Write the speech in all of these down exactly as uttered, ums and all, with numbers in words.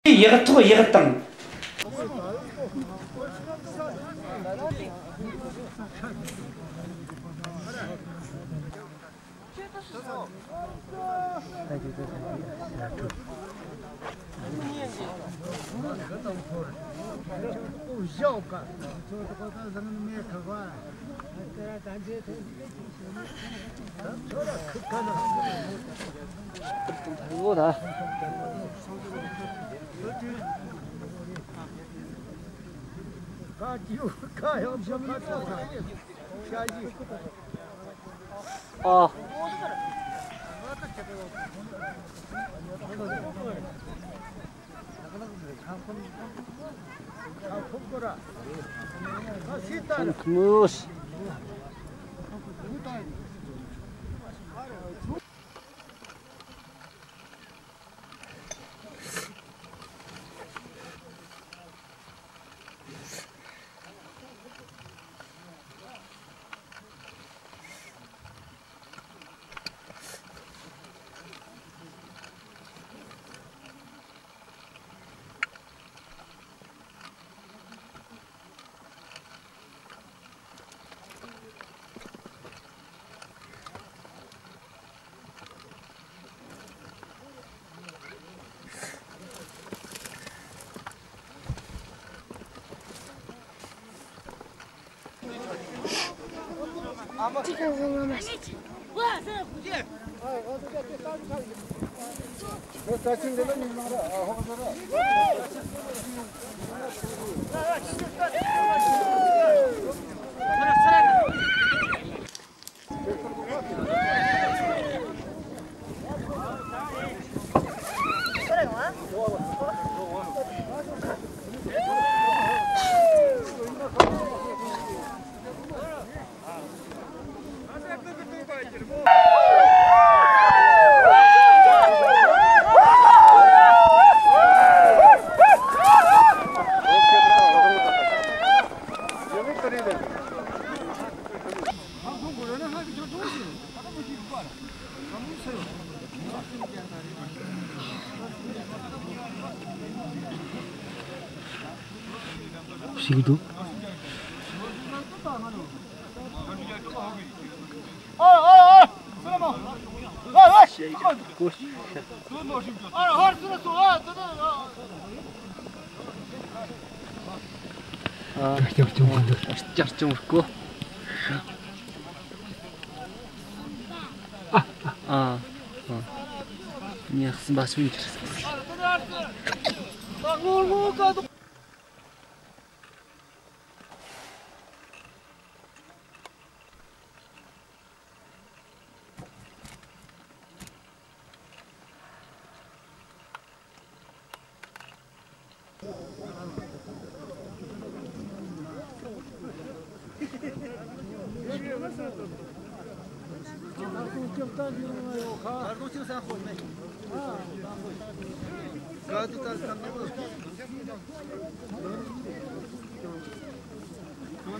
ཡག་ཐོག་ཡག་དང་། ཨ། ཁམས་ཁམས། ཞིག་འདུག་ཨ། ལྕགས་ཀྱང་འདུག་ལྕགས་ཀྱང་རྐོ། ཨ། ཨ། ཨ། ཉག་སུ་འབའ་སུ་འགྱུར།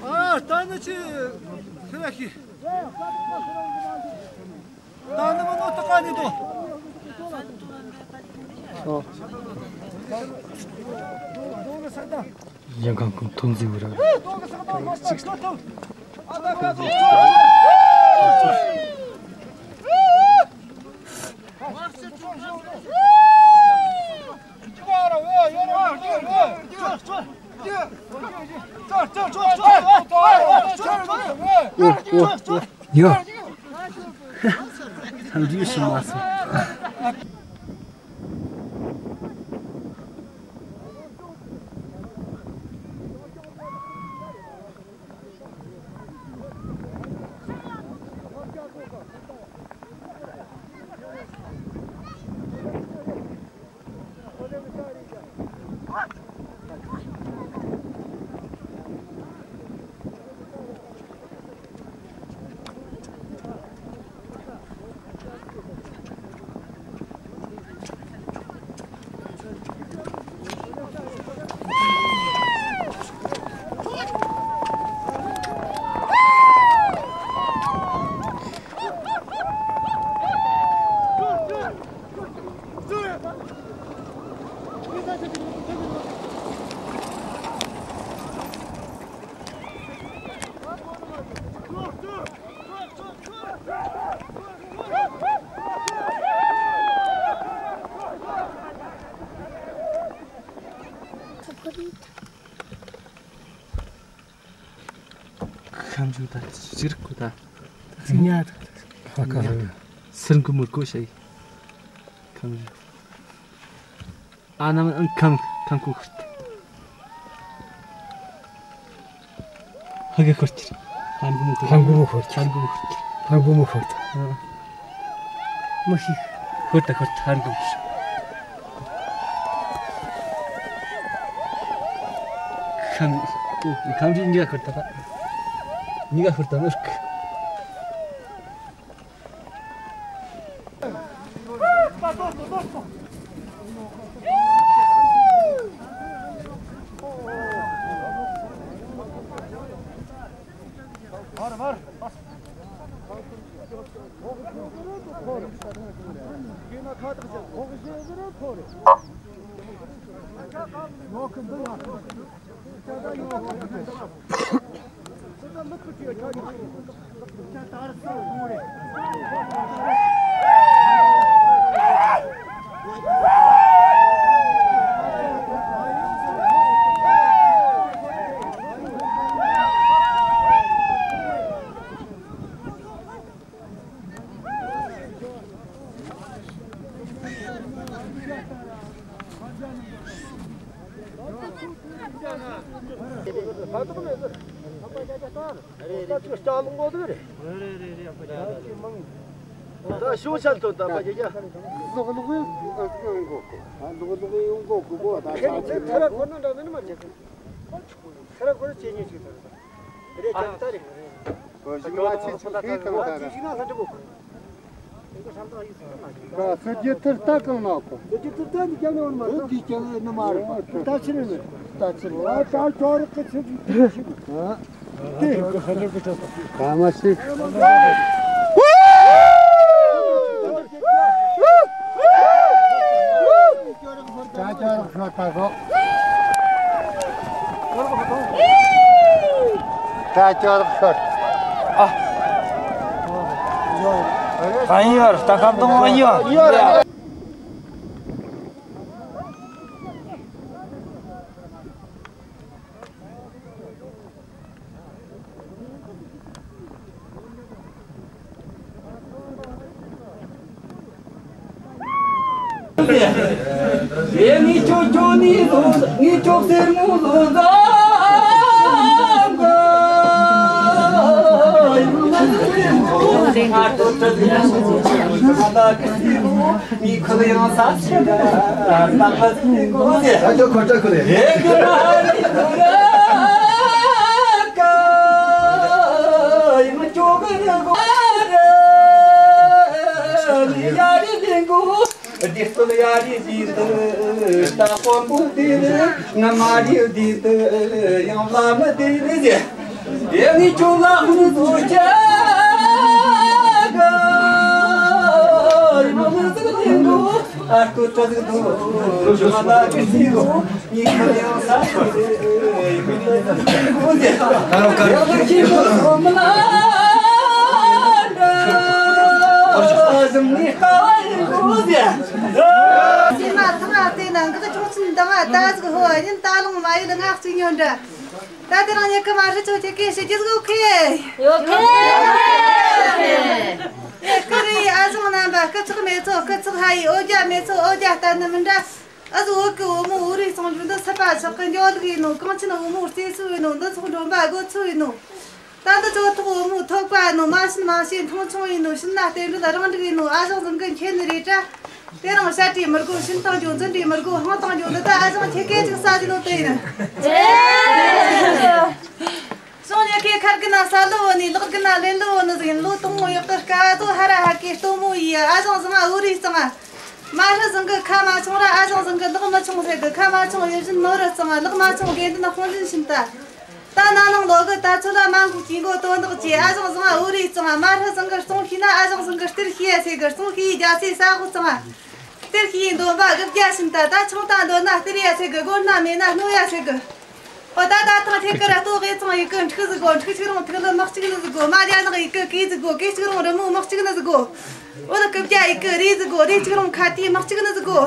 ཨ། ད་ནི་ཆི་ཁི་ར་ཤི། ད་ནི་མ་ནོ་ཏི་ཀ་ནི་དོ། ཨོ། ཡང་གང་གང་ཐོན་ཟིག་བར། ཡ། ཐལ་རྒྱུ་ཞིག་མ་སོང་། ཁམ་ཞུ་ད་ཅིག་རིག་གོ་ད། ཉ་ད། ཧ་ཀ་ཧ། སིར་གུ་མུར་གོ་ཤ་ཡི། ཁམ་ཞུ། ཨ་ནམ་ཨང་ཁམ་ཁམ་ཁུ་ཁུར་ཏེ། ཧ་གི་ཁུར་ཏེ། ཧན་གུ་མུ་ཁུར་ཏེ། ཧན་གུ་མུ་ཁུར་ཏེ། ཧན་གུ་མུ་ཁུར་ཏེ། ཨ། མི་ཤི། ཧུར་ཏེ་ཧུར་ཏེ་ཧར་འགྲོ། ཁམ་ཁམ་རི་ཉི་ག་ཧུར་ཏེ་ད། ཉི་ག་ཧུར་ཏེ་མི་ཤི། ད་ཤོག་ཤ་ཐོན་ད་པ་རྒྱ་རྒྱ། ལོག་ལོག་ཡོང་གོ་གོ། ལོག་ལོག་ཡོང་གོ་གོ་གོ། ད་ཁྱེད་ཚོ་ཚེ་ར་ཁོ་ན་འདྲ་ནི་མ་བྱེད། ཁྱེད་ར་ཁོ་ར་ཆེ་ཉེ་ཞིག་ཐོན་ད། རེད་ཀྱང་ད་རེད། གོ་ཞིག་མ་ཆེ་ཆུ་ཁའི་དང་ད་ར། ཅི་ཞིག་ན་ལྷ་འདྲ་གོ། ད་སུ་རྒྱུ་ཐུར་ལྟ་གང་ན་གོ། སུ་རྒྱུ་ཐུར་ལྟ་འདི་ཀྱང་ནི་འོ་ནི་མ་རེད། འོ་འདི་ཀྱང་ནི་མ་རེད་པ། ད་ཕྱིར་ནི། ད་ཕྱིར། ཨ་ད་ཅོ་རི་ཀི་ཚུར་ཞིག་ཨ། ད་མ་ཞིག་ད་ཅོ་རི་ཤོར་ད་གོ། ད་ཅོ་རི་ཤོར། ཨ། ཨ་ཡོར་ད་ཁམ་དང་ཨ་ཡོར། ཟེར་མ་ཐག་ཨ་བལྟས་ན་འགག་ཆོག་ཚུལ་འདང་ཨ་ད་ཟིག་ཧོ། ཨ་ཉིན་ད་ལོང་མ་ཡིད་ང་གཅིག་ཉོན་འདྲ། ད་དེ་རིང་ཉེ་ཁ་མ་ཧྲི་ཆོ་ཁྱེད་ཀྱིས་ཞུ་རྒྱུ་ཟིག་ཡོད་ཁེ། ཡོད་ཁེ། ཨེ་ཀི་རེ་ཨ་ཞང་རྣམ་པ། སྐུ་ཚེགས་མེད་ཚོ་སྐུ་ཚེགས་ཧ་ཡི། འོ་རྒྱ་མེད་ཚོ་འོ་རྒྱ་གཏན་ནི་མི་འདྲ། ཨ་ཟོ་བོད་གི་བུ་མོ་བོད་རིགས་སྲུང་རྒྱུ་འདི་སྲིད་པ་ཆགས་གི་འགྱོ་ལུགས་ཡིན་ནོ། གངས་ཅན་བུ་མོ་རྩེ་སུ་ཡིན་ནོ། འདི་ཚོགས་མགྲོན་པ་སྒོ་ཚུགས་ཡིན་ནོ། ད་འདི་ཚོ་ཐོག་བུ་མོ་ཐོབ་ག་ཡིན་ནོ། མ་བྱིན་མ་བྱེད་མཐོང་ཆུང་ཡིན་ནོ། བྱིན་ན་རྟེན་འབྲེལ་རང་འགྲིག་ཡིན་ནོ། ཨ་ཞང་ཟིང་གི་མཁྱེན་ནི་རེད་དྲ། དེ་རིང་བཤད་དྲིས་མི་དགོ། བྱིན་བཏང་རྒྱུ་འཛིན་དྲིས་མི་དགོ། འཕངས་བཏང་རྒྱུ་འདི་ད་ཨ་ཞང་ཁྱེད་སྐད་ཅིག་ས་ཟིན་ནོ་དེ་ཡིན། ཞང་ཉེ་ཁའི་ཁར་གི་ན་ས་ལུ་བོ་ནི། ལག་གི་ན་ལེན་ལུ་བོ་ནི་ཟིག་ཡིན། ལོ་དུང་མོ་ཡག་གི་དཀའ་དུ་ཧ་ར་ཧ་གི་སྟོན་མོ་ཡིས། ཨ་ཞང་ཟིང་ཨ་བོད་རིགས་གཙང་ཨ། མ་ཧྲི་ཟིང་གི་ཁ་མ་ཆུང་ར་ཨ་ཞང་ཟིང་གི་ལག་མི་ཆུང་ཟེར་གི། ཁ་མ་ཆུང་ཡིད་བཞིན་ནོར་རི་གཙང་ཨ། ལག་མ་ཆུང་དགེ་འདུན་དཔུང་འཛིན་བྱིན་ད། ད་ན་ནིང་ལོ་གི་ད་ཚོད་ལ་མ་འགུག་གི་མགོ་དོན་དག་ཅེས། ཨ་ཞང་ཟིང་ཨ་བོད་རིགས་གཙང་ཨ། མ་ཧྲི་ཟིང་གི་གཙང་ཤེས་ན་ཨ་ཞང་ཟིང་གི་སྟེར་ཤེས་ཡ་ཟེར་གི། གཙང་ཤེས་ཡི་རྒྱ་སེ་ས་གོ་གཙང་ཨ། སྟེར་ཤེས་ཡི་འདོན་པ་དགུ་བརྒྱ་བྱིན་ད། ད་ཆུང་ད་འདོན་ན་སྟེར་ཡ་ཟེར་གི། དགོས་ན་མེད་ན་གནོད་ཡ་ཟེར་གི། ཨོ་ད་ད་ཐང་ཐེ་ཀི་ར་ལྟོ་གེ་ཚང་ཡི་གི། འཁྲུག་ཟིག་གོ། འཁྲུག་ཆིག་རུང་ཐིག་ལི་དམག་ཅིག་ནི་ཟིག་གོ། མ་རྒྱ་ནག་ཡི་གི་གེ་ཟིག་གོ། གེ་ཅིག་རུང་རི་མོ་དམག་ཅིག་ནི་ཟིག་གོ། ཨོ་ད་རྐུབ་བརྒྱ་ཡི་གི་རི་ཟིག་གོ། རི་ཅིག་རུང་ཁ་ཏི་དམག་ཅིག་ནི་ཟིག་གོ།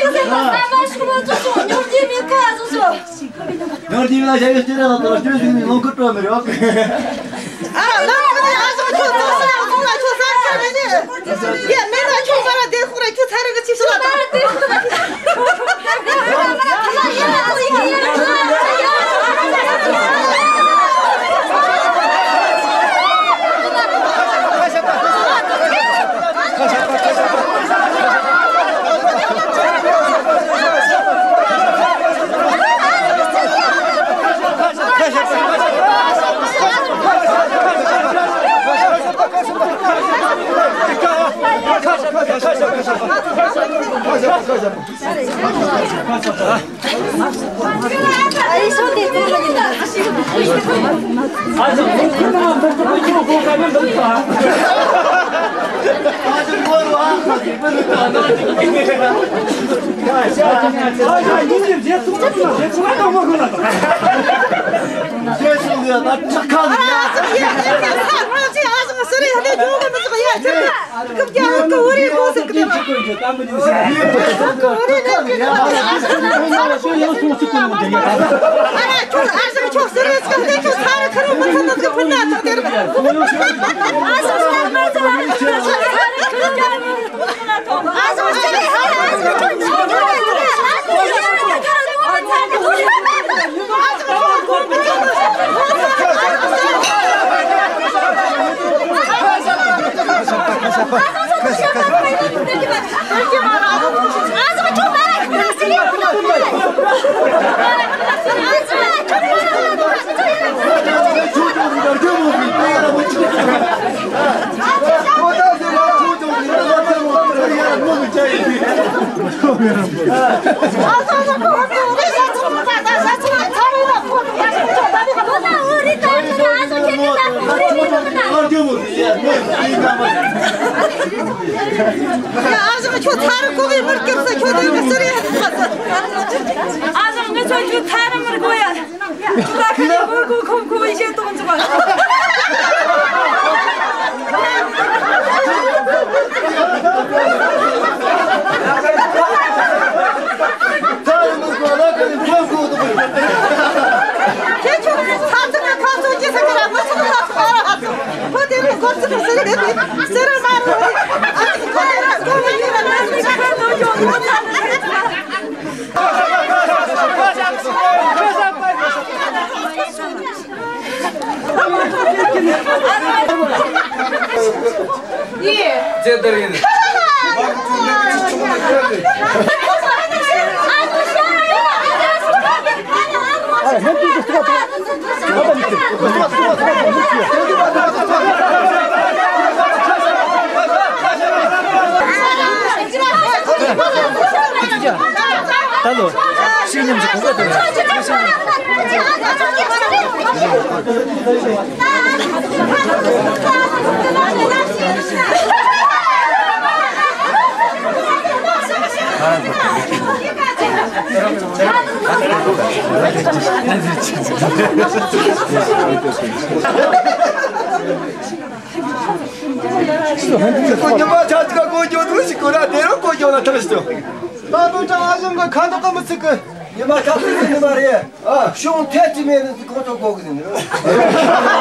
ཅིག་ཟེར་ན་ས་མ་ཤུགས་མ་ཚོགས་སོང་། ཉོར་གྱི་མི་ཁ་ཟོ་སོ། ཉོར་གྱི་མི་ལ་ཞབས་ཡོད་ཅེ་ར་ལ་དོ་སྐྱོ་ཞིག་ནི་ལོང་ཁུ་ཏྲོ་མི་རོགས། ཨ་ལ་ལ་ཨ་ཟོ་ཁྱོད་ཚོ་ས་ཁོང་ལ་ཁྱོད་ས་ཁྱོད་མེད་ནི། ཡ་མེད་ན་ཁྱོད་ང་ར་དེ་ཁོ་ར་ཁྱོད་ཚ་ར་གི་ཅིག་ཤོད་ལ་ད། ཨ་ཞང་ཁྱོད་ཚ་རུ་གོ་གི་མི་སྐྱབས་སུ་ཁྱོད་དེ་གི་ཟེར་ཡ། ཨ་ཞང་ངི་ཚོ་ཁྱོད་ཚ་རུ་མི་དགོས་ཡ། ཁྱོད་ཁ་ནས་གོ་གོ་ཁོ་ཁོ་ཡི་ཤེས་གཏོང་ཅིག་པ། ཇེ་དར་ཡིན། ཁོ་ཉི་མ་ཆ་ཚིག་ག་གོ་རྒྱུ་འདུག་ཞིག་གོ་ར་དེ་རུ་གོ་རྒྱུ་ལ་ཐག་ཞིག་ད་དུང་ཀྲང་ཨ་ཞང་གི་ཁ་མདོག་ག་མི་ཚིག་གི། ཉི་མ་ཆ་ཚིག་གི་ཉི་མ་རེད། ཨ། གཞུང་ཐད་ཀྱི་མེད་ནི་ཁོང་ཚོ་གོ་གི་ཟིན་རེད།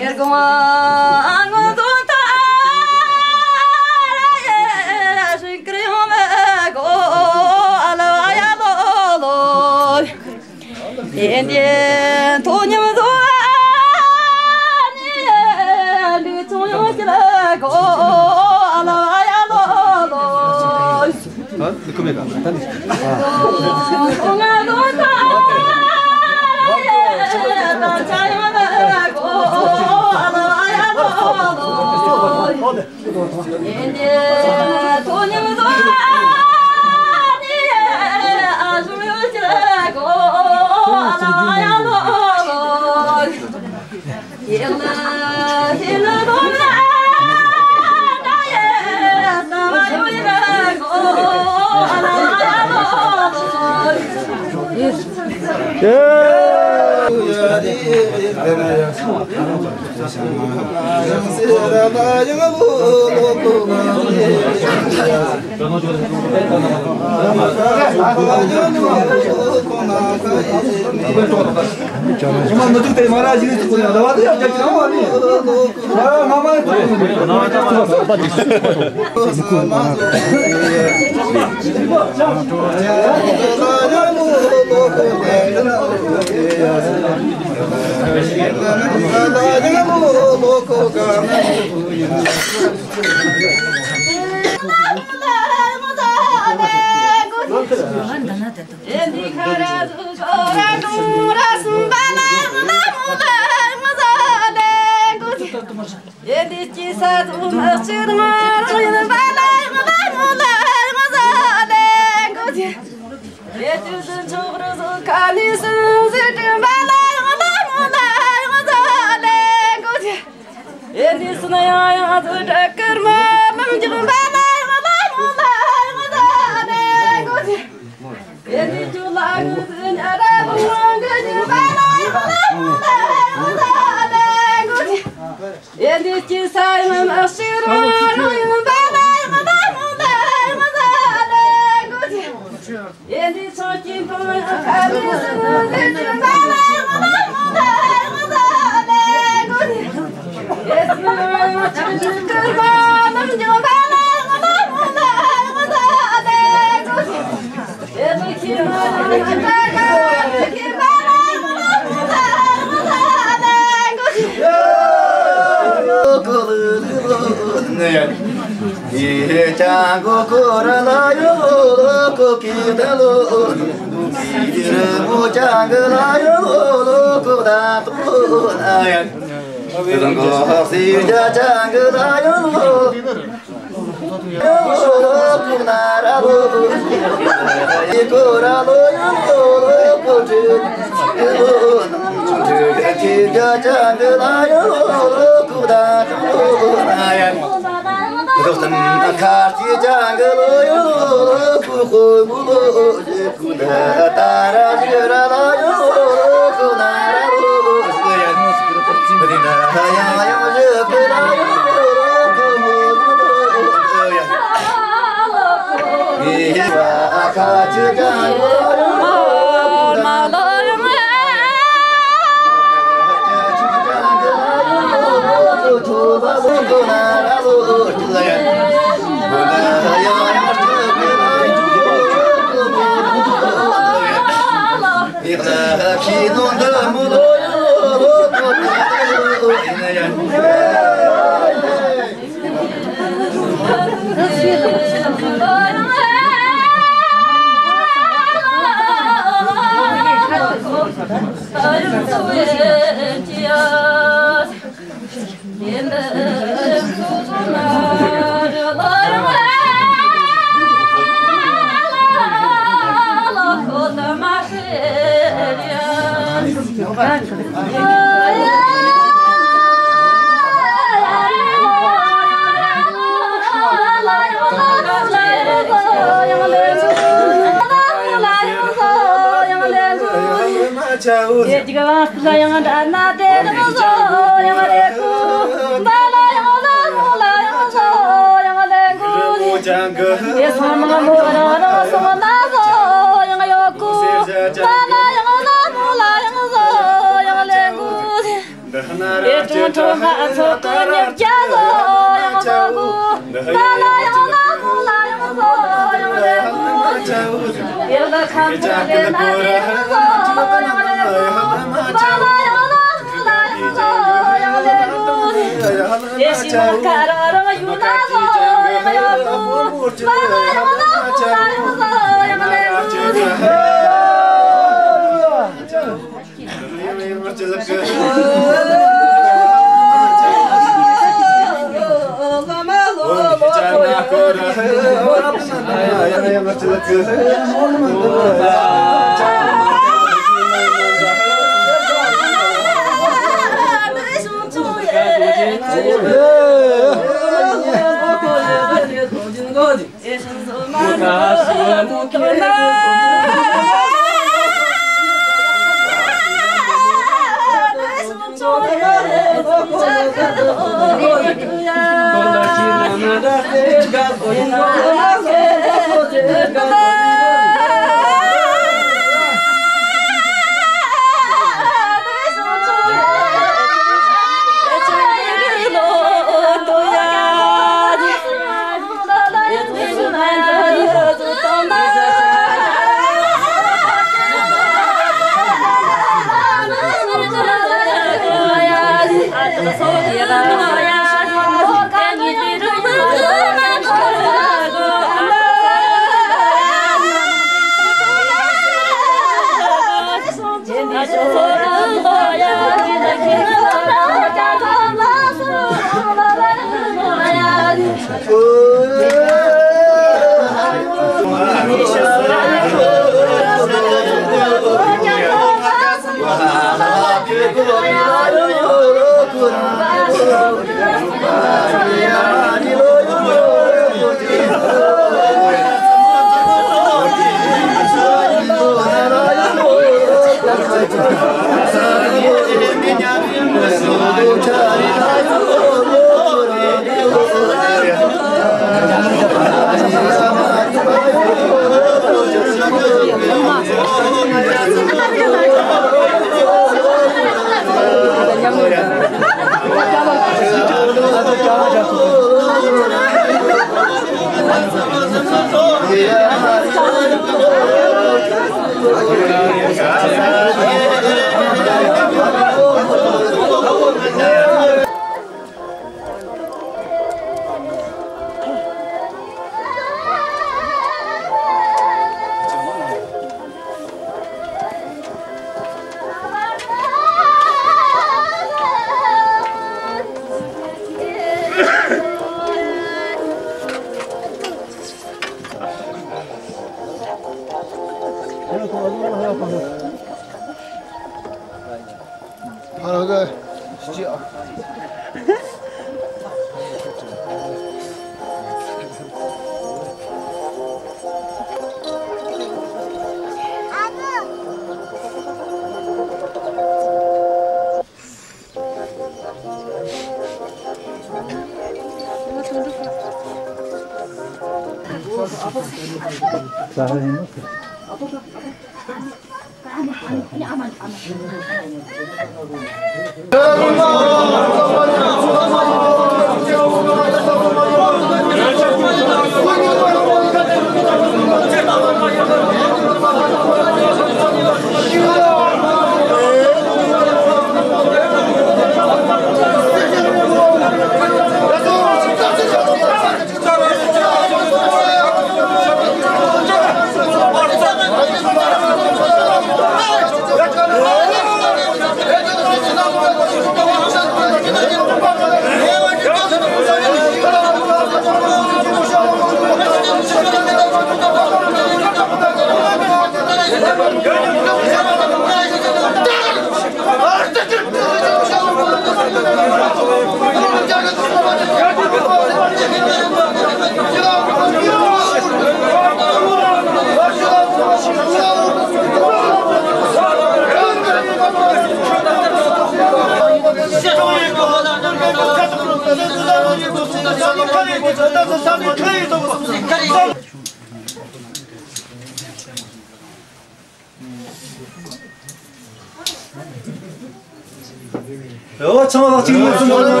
ཡོ། ཚང་མ་ལག་གཅིག་མ་ཚུམ།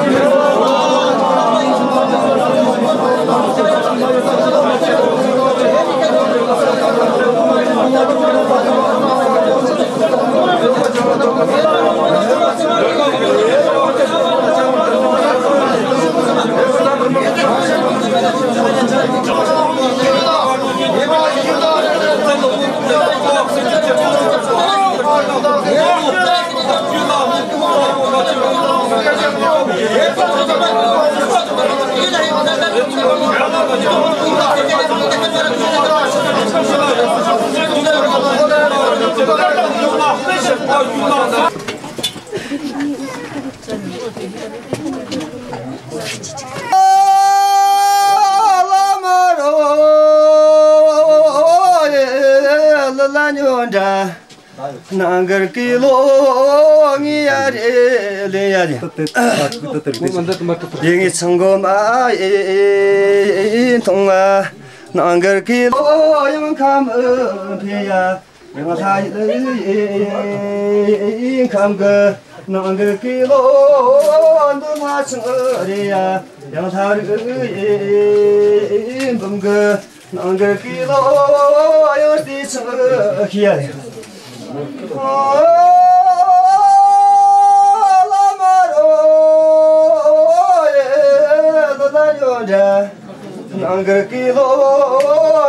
ནང་གར་གི་ལོ་ངི་ཡ་རེ་ལེ་ཡ་རེ། ཡེ་ངི་ཚང་གོ་མ་ཡེ་མཐོང་ང་། ནང་གར་གི་ལོ་ཡང་ཁམས་ཕེ་ཡ། ཡང་ལྷ་ཡི་ཁམས་གི་ནང་གི་ཀི་ལོ་འདི་ལྷ་ཆང་རེད་ཡ། ཡང་ལྷ་རི་འབུམ་གི་ནང་གི་ཀི་ལོ་ཡང་སྟེ་ཆང་ཁི་ཡ་རེད། ཨོ་ལ་མ་རོ་ཡེ་ལ་ལ་ཡོ་འདྲ། ནང་གི་ཀི་ལོ་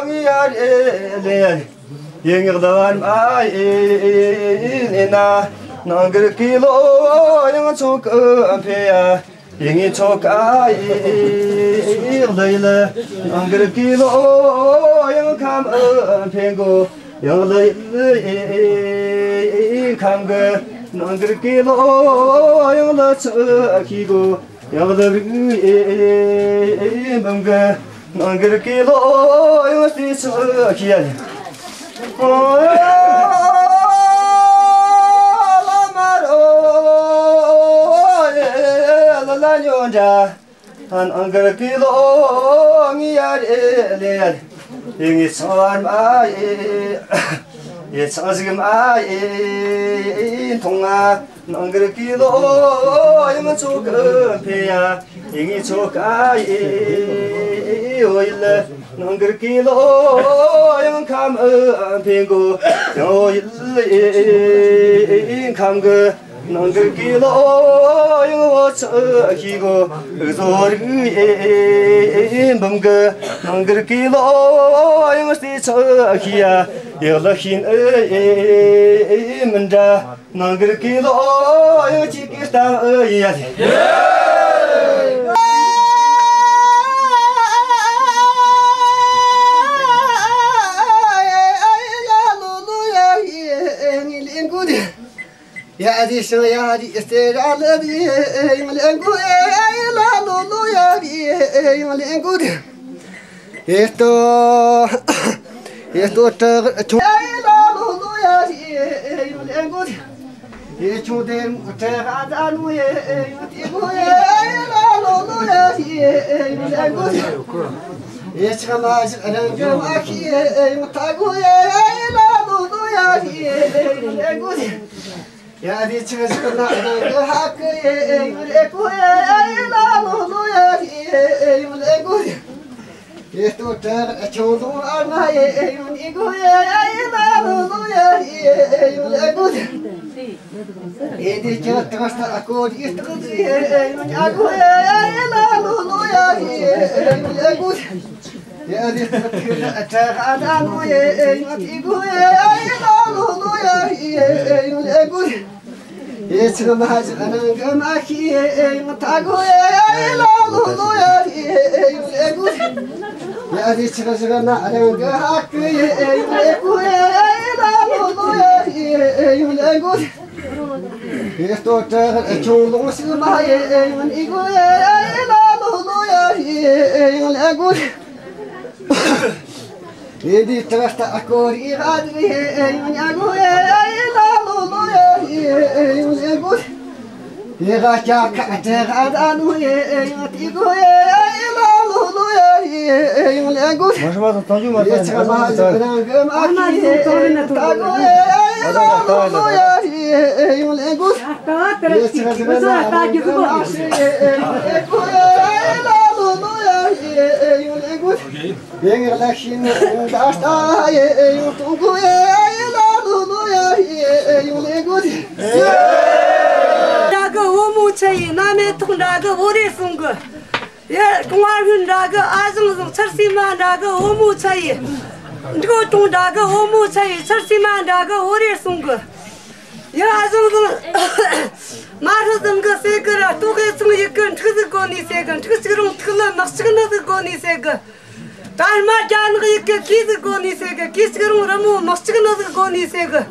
ངི་ཡ་རེད་ལེ་ཡ་རེད། ཡེ་ངག་ལ་བར་མ་ཡེ་ལེ་ན། ནང་གི་ཀི་ལོ་ཡང་ཚོགས་ཀི་འཕེལ་ཡ། ཡེ་ངི་ཚོགས་ཀ་ཡེ་ལེ་ལེ། ནང་གི་ཀི་ལོ་ཡང་ཁམས་འཕེལ་གོ། ཡང་ལེ་ལེ་ཁམས་གི་ནང་གི་ཀི་ལོ་ཡང་ལ་ཚོགས་ཁི་གོ། ཡང་ལ་རིག་འབུམ་གི་ནང་གི་ཀི་ལོ་ཡང་སྟེ་ཚོགས་ཁི་ཡ་ལེ། ཨོ་ལ་མ་རོ། ལ་ཉོན་དྲ། ཨན་ཨང་གར་གི་ལོ་ངི་ཡ་རེ་ལེ་ཡ་རེ། ཡི་ངི་ཚང་བར་མ་ཡེ། ཡེ་ཚང་ཟིག་མ་ཡེ། མཐོང་ང་ནང་གར་གི་ལོ་ཡང་ཚོ་གི་འཕེ་ཡ། ཡི་ངི་ཚོ་ཀ་ཡེ། འོ་ཡི་ལ་ནང་གར་གི་ལོ་ཡང་ཁམ་འཕེ་གོ། འོ་ཡི་ལ་ཁམ་གི། ནང་གི་ལོ་ཡང་བོ་ཚ་ཤི་གོ། ཨུ་ཟོ་རིག་ཨེ་འབུམ་གི། ནང་གི་ལོ་ཡང་སྟེ་ཚ་ཤི་ཡ། ཡག་ལ་ཤིན་ཨེ་མི་འདྲ། ནང་གི་ལོ་ཡང་ཅིག་གི་ལྟ་ཨེ་ཡ། ཡ་ཨ་དེ་ཤང་ཡ་ཨ་དེ་སྟེ་ར་ལ་དེ་ཡང་ལེན་གོ་ཡ་ལ་ལོ་ལོ་ཡ་དེ་ཡང་ལེན་གོ་དེ། ཨེ་ཏོ་ཨེ་ཏོ་ཏྲ་ཆུང་ཡ་ལ་ལོ་ལོ་ཡ་དེ་ཡང་ལེན་གོ་དེ། ཨེ་ཆུང་དེ་ཏྲ་ག་ད་ནུ་ཡ་ཡང་དེ་གོ་ཡ་ལ་ལོ་ལོ་ཡ་དེ་ཡང་ལེན་གོ་དེ། ཨེ་ཆ་མ་ཞིག་རང་གི་མ་ཤི་ཡ་ཡང་ད་གོ་ཡ་ལ་ལོ་ལོ་ཡ་དེ་ཡང་ལེན་གོ་དེ། ཡ་དེ་ཆི་ཆི་ན་རང་གི་ཧ་གི་ཡེ་ཡུལ་ཨེ་གོ་ཡེ་ཡེ་ལ་ལོ་ལོ་ཡ་ཡེ་ཡུལ་ཨེ་གོ་ཡེ། ཡེ་ལྟོ་དྲག་ཆུང་ལོང་ཨ་ན་ཡེ་ཡུལ་ཨེ་གོ་ཡེ་ཡེ་ལ་ལོ་ལོ་ཡ་ཡེ་ཡུལ་ཨེ་གོ་ཡེ། ཡེ་དེ་ཆི་དྲག་ས་ཨ་གོ་ཡེ་དྲག་ཡེ་ཡུལ་ཨ་གོ་ཡེ་ཡེ་ལ་ལོ་ལོ་ཡ་ཡེ་ཡུལ་ཨེ་གོ་ཡེ། ཡེ་འདི་ཏྲ་ཏ་ཨ་ཀོ་རི་ཨ་དི་ཡེ་ཡུ་ཉ་གུ་ཡེ་ཡེ་ལ་ལོ་ལོ་ཡེ་ཡེ་ཡུ་ལེ་གུ། ཡེ་ག་ཀྱ་ཁ་ཏྲ་ག་ད་ནུ་ཡེ་ཡུ་ཏི་གུ་ཡེ་ཡེ་ལ་ལོ་ལོ་ཡེ་ཡེ་ཡུ་ལེ་གུ། མ་ཧྲ་མ་ཏང་ཅུ་མ་ཡེ་ཆ་མ་ཧ་ཇི་ན་གི་མ་ཁི་ཡེ་ཡུ་ཏ་གུ་ཡེ་ཡེ་ལ་ལོ་ལོ་ཡེ་ཡེ་ཡུ་ལེ་གུ། ཡེ་ཆ་ཇི་ན་གི་མ་ཁི་ཡེ་ཡུ་ཏ་གུ་ཡེ་ཡེ་ལ་ལོ་ལོ་ཡེ་ཡེ་ཡུ་ལེ་གུ། ཡེ་ངེ་ལ་ཤི་ནི་ད་ལྟ་ཡེ་ཡུ་ཏུང་གུ་ཡེ་ཡེ་ལ་ལུ་ལུ་ཡེ་ཡེ་ཡུ་ལེ་གུ། འདྲ་གི་བུ་མོ་ཆ་ཡི་ན་མེ་ཐོག་འདྲ་གི་བུ་རེ་སོང་གི། ཡེ་ཀོང་བ་ཧུན་འདྲ་གི་ཨ་ཟང་ཟང་ཚར་སི་མ་འདྲ་གི་བུ་མོ་ཆ་ཡི། འགྲོ་ཏུང་འདྲ་གི་བུ་མོ་ཆ་ཡི་ཚར་སི་མ་འདྲ་གི་བུ་རེ་སོང་གི། ཡེ་ཨ་ཟང་ཟང་མ་ཧྲི་ཟིང་གི་སེ་གི་ར་ལྟོ་གེ་ཚང་ཡི་གི་འཁྲིག་ཟིག་གོ་ནི་སེ་གི། འཁྲིག་ཅིག་རུང་ཐིག་ལ་ནག་ཅིག་ནི་ཟིག་གོ་ནི་སེ་གི། ད་རྨ་རྒྱ་ནག་ཡི་གེ་གི་ཟིག་གོ་ནི་སེ་གི། གི་ཅིག་རུང་རི་མོ་མི་གཅིག་ནི་ཟིག་གོ་ནི་སེ་གི།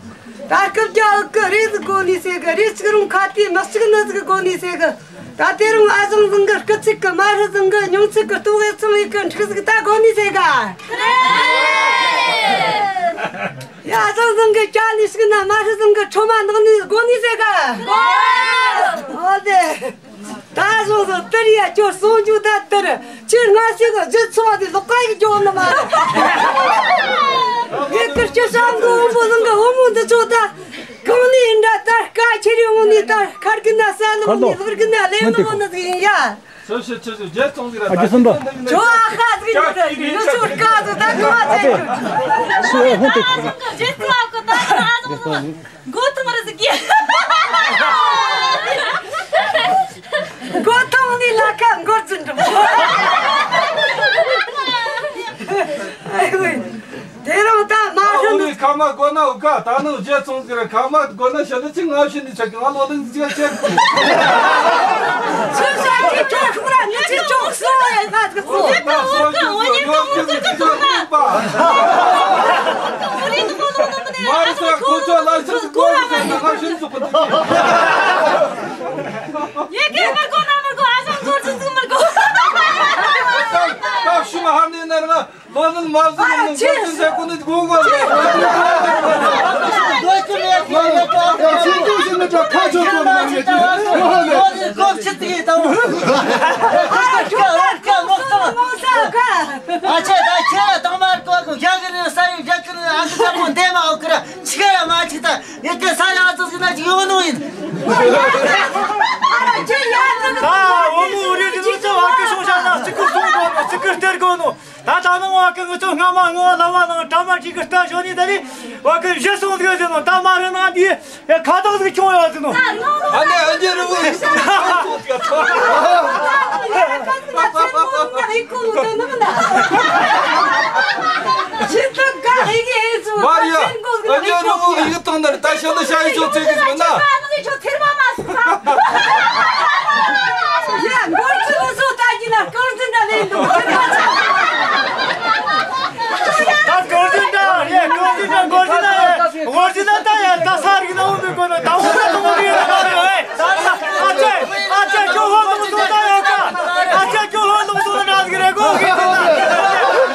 ད་སྐབས་རྒྱ་ཨུ་གི་རེ་ཟིག་གོ་ནི་སེ་གི། རེ་ཅིག་རུང་ཁ་ཏི་མི་གཅིག་ནི་ཟིག་གོ་ནི་སེ་གི། ད་དེ་རུང་ཨ་ཟང་ཟང་གི་སྐུ་ཚིག་གི་མ་ཧྲི་ཟང་གི་མྱོང་ཚིག་གི་ལྟོ་གེ་ཚང་ཡི་གི་འཁྲིག་ཟིག་ད་གོ་ནི་སེ་ག། ཡ་ཨ་ཟང་ཟང་གི་ཅ་ནི་ཞིག་ན་མ་ཧྲི་ཟང་གི་ཁྲོ་མ་ནག་ནི་གོ་ནི་སེ་ག། ཨོ་དེ། ད་བཟོ་བཟོ་དེར་ཡ་ཁྱོད་གསུང་རྒྱུ་ད་དེར། ཁྱོད་སྔ་ཕྱི་གི་རྗེས་ཚོགས་དེ་ལོག་ཀ་ཡིག་འཇོག་ནི་མ་རེད། ངས་ཀིར་ཁྱོད་བསམ་གི་འོང་པོ་ལང་གི་འོ་མོ་འདི་ཚོ་ད། གང་ནས་ཡིན་འདྲ་ད་དཀའ་ཆེ་རིང་འོང་ནས་ད་ཁར་གི་ན་ས་ལ་འོང་ནས་ལག་གི་ན་ལེ་ནི་འོང་ནི་ཟིག་ཡིན་ཡ། ཁྱོད་ཨ་ཁ་ཟིག་ཡིན་ནི་ཟིག་ཡིན་ནི་ཚོ་དཀའ་ཟིག་ད་གི་མ་ཚད་ཁྱོད། རྗེས་ཚོགས་གི་ད་གི་ཨ་ཟང་ཟང་། མགོ་ཐང་རེ་ཟིག་གི། མགོ་ཐང་ནི་ལ་ཁ་མགོ་རྫུན་འགྲོ། ཨེ་ཝེ། དེ་རིང་ད་མ་ཨ་ཧྲན་འོ་ནི་ཁ་མ་གོ་ན་འུ་ཀ་ད་ནི་རྗེས་ཚོང་ཟིག་རེད། ཁ་མ་གོ་ན་ཤ་ནི་ཅི་ང་ཤི་ནི་ཆ་གི་ང་ལོ་ལིང་ཟིག་ཆེ། ཚུར་ཤ་ཅི་ཅོག་ཤུག་ར་ནི་ཅི་ཅོག་སོ་ཡ་ང་ཟིག་སོ། མ་རེད་ས་ཁོ་ཚོ་ལ་ཤི་གོ་ན་ང་ཤི་ནི་ཅོག་གི། ཡེ་གེ་མར་གོ་ན་མར་གོ། ཨ་ཞང་ཚོར་ཚུ་ཚུ་མར་གོ། ད་ཤི་མ་ཧར་ནི་ནར་ང་ལོ་ནི་མ་ཟི་ནི་ནི་གོ་ཅི་ཟེར་གོ་ནི་གོ་གོ་ལ། ཡ་ཚིག་ཏུ་ཤི་ནི་ད་ཁ་ཆོ་གོ་ནི་ཡེ་ཅི་གོ་ཧ་ལེ། གོ་ཆི་ཏི་ད་བུ། ད་བུ་མོ་རེ་རེ་ཚོ་བ་གི་ཤོང་བྱ་ན་ཅི་གི་སོང་གོ་ནོ། ཅི་གི་སྟེར་གོ་ནོ། ད་ད་ནང་བ་གི་ངི་ཚོ་སྔ་མ་ངི་བ་ལ་བ་ནང་གྲ་མ་ཅིག་གི་ལྟ་ཞོ་ནི་ད་ནི་བ་གི་བཞི་སོང་ཟིག་ཟེར་ནོ། ད་མ་རེད་ན་འདི་ཡ་ཁ་ཐག་ཟིག་ཁྱོང་ཡོད་ཟེར་ནོ། ཨ་ནེ་ཨ་ནེ་རི་བོ་ཡིན། མ་རེད་ཡ། ཨ་ནེ་རི་བོ་ཡི་གི་ཐང་ནར་ད་ཤ་ནི་ཤ་ཡི་ཆོ་ཚེ་གི་ཟེར་ན། ཡ། མགོ་ཚོས་བཟོ་ལྟ་གི་ན་ཀོར་ཟིན་འདྲ་ལེན་འདུག་ད་ཀོར་ཟིན་འདྲ་ཡ། ཀོར་ཟིན་འདྲ། ཀོར་ཟིན་འདྲ་ཡ། ཀོར་ཟིན་འདྲ་ད་ཡ། ད་ས་རིག་ན་འོང་མི་དགོས་ན་ད་འོང་ན་དང་རིག་ན་རེད། ཨ་ཅེ། ཨ་ཅེ་ཁྱོད་ཧོ་ལུང་ཟོ་ད་ཡོད་ཀ་ཨ་ཅེ་ཁྱོད་ཧོ་ལུང་ཟོ་ན་འདྲ་ཟིག་རེད་གོ་གི་ཟིན་ན།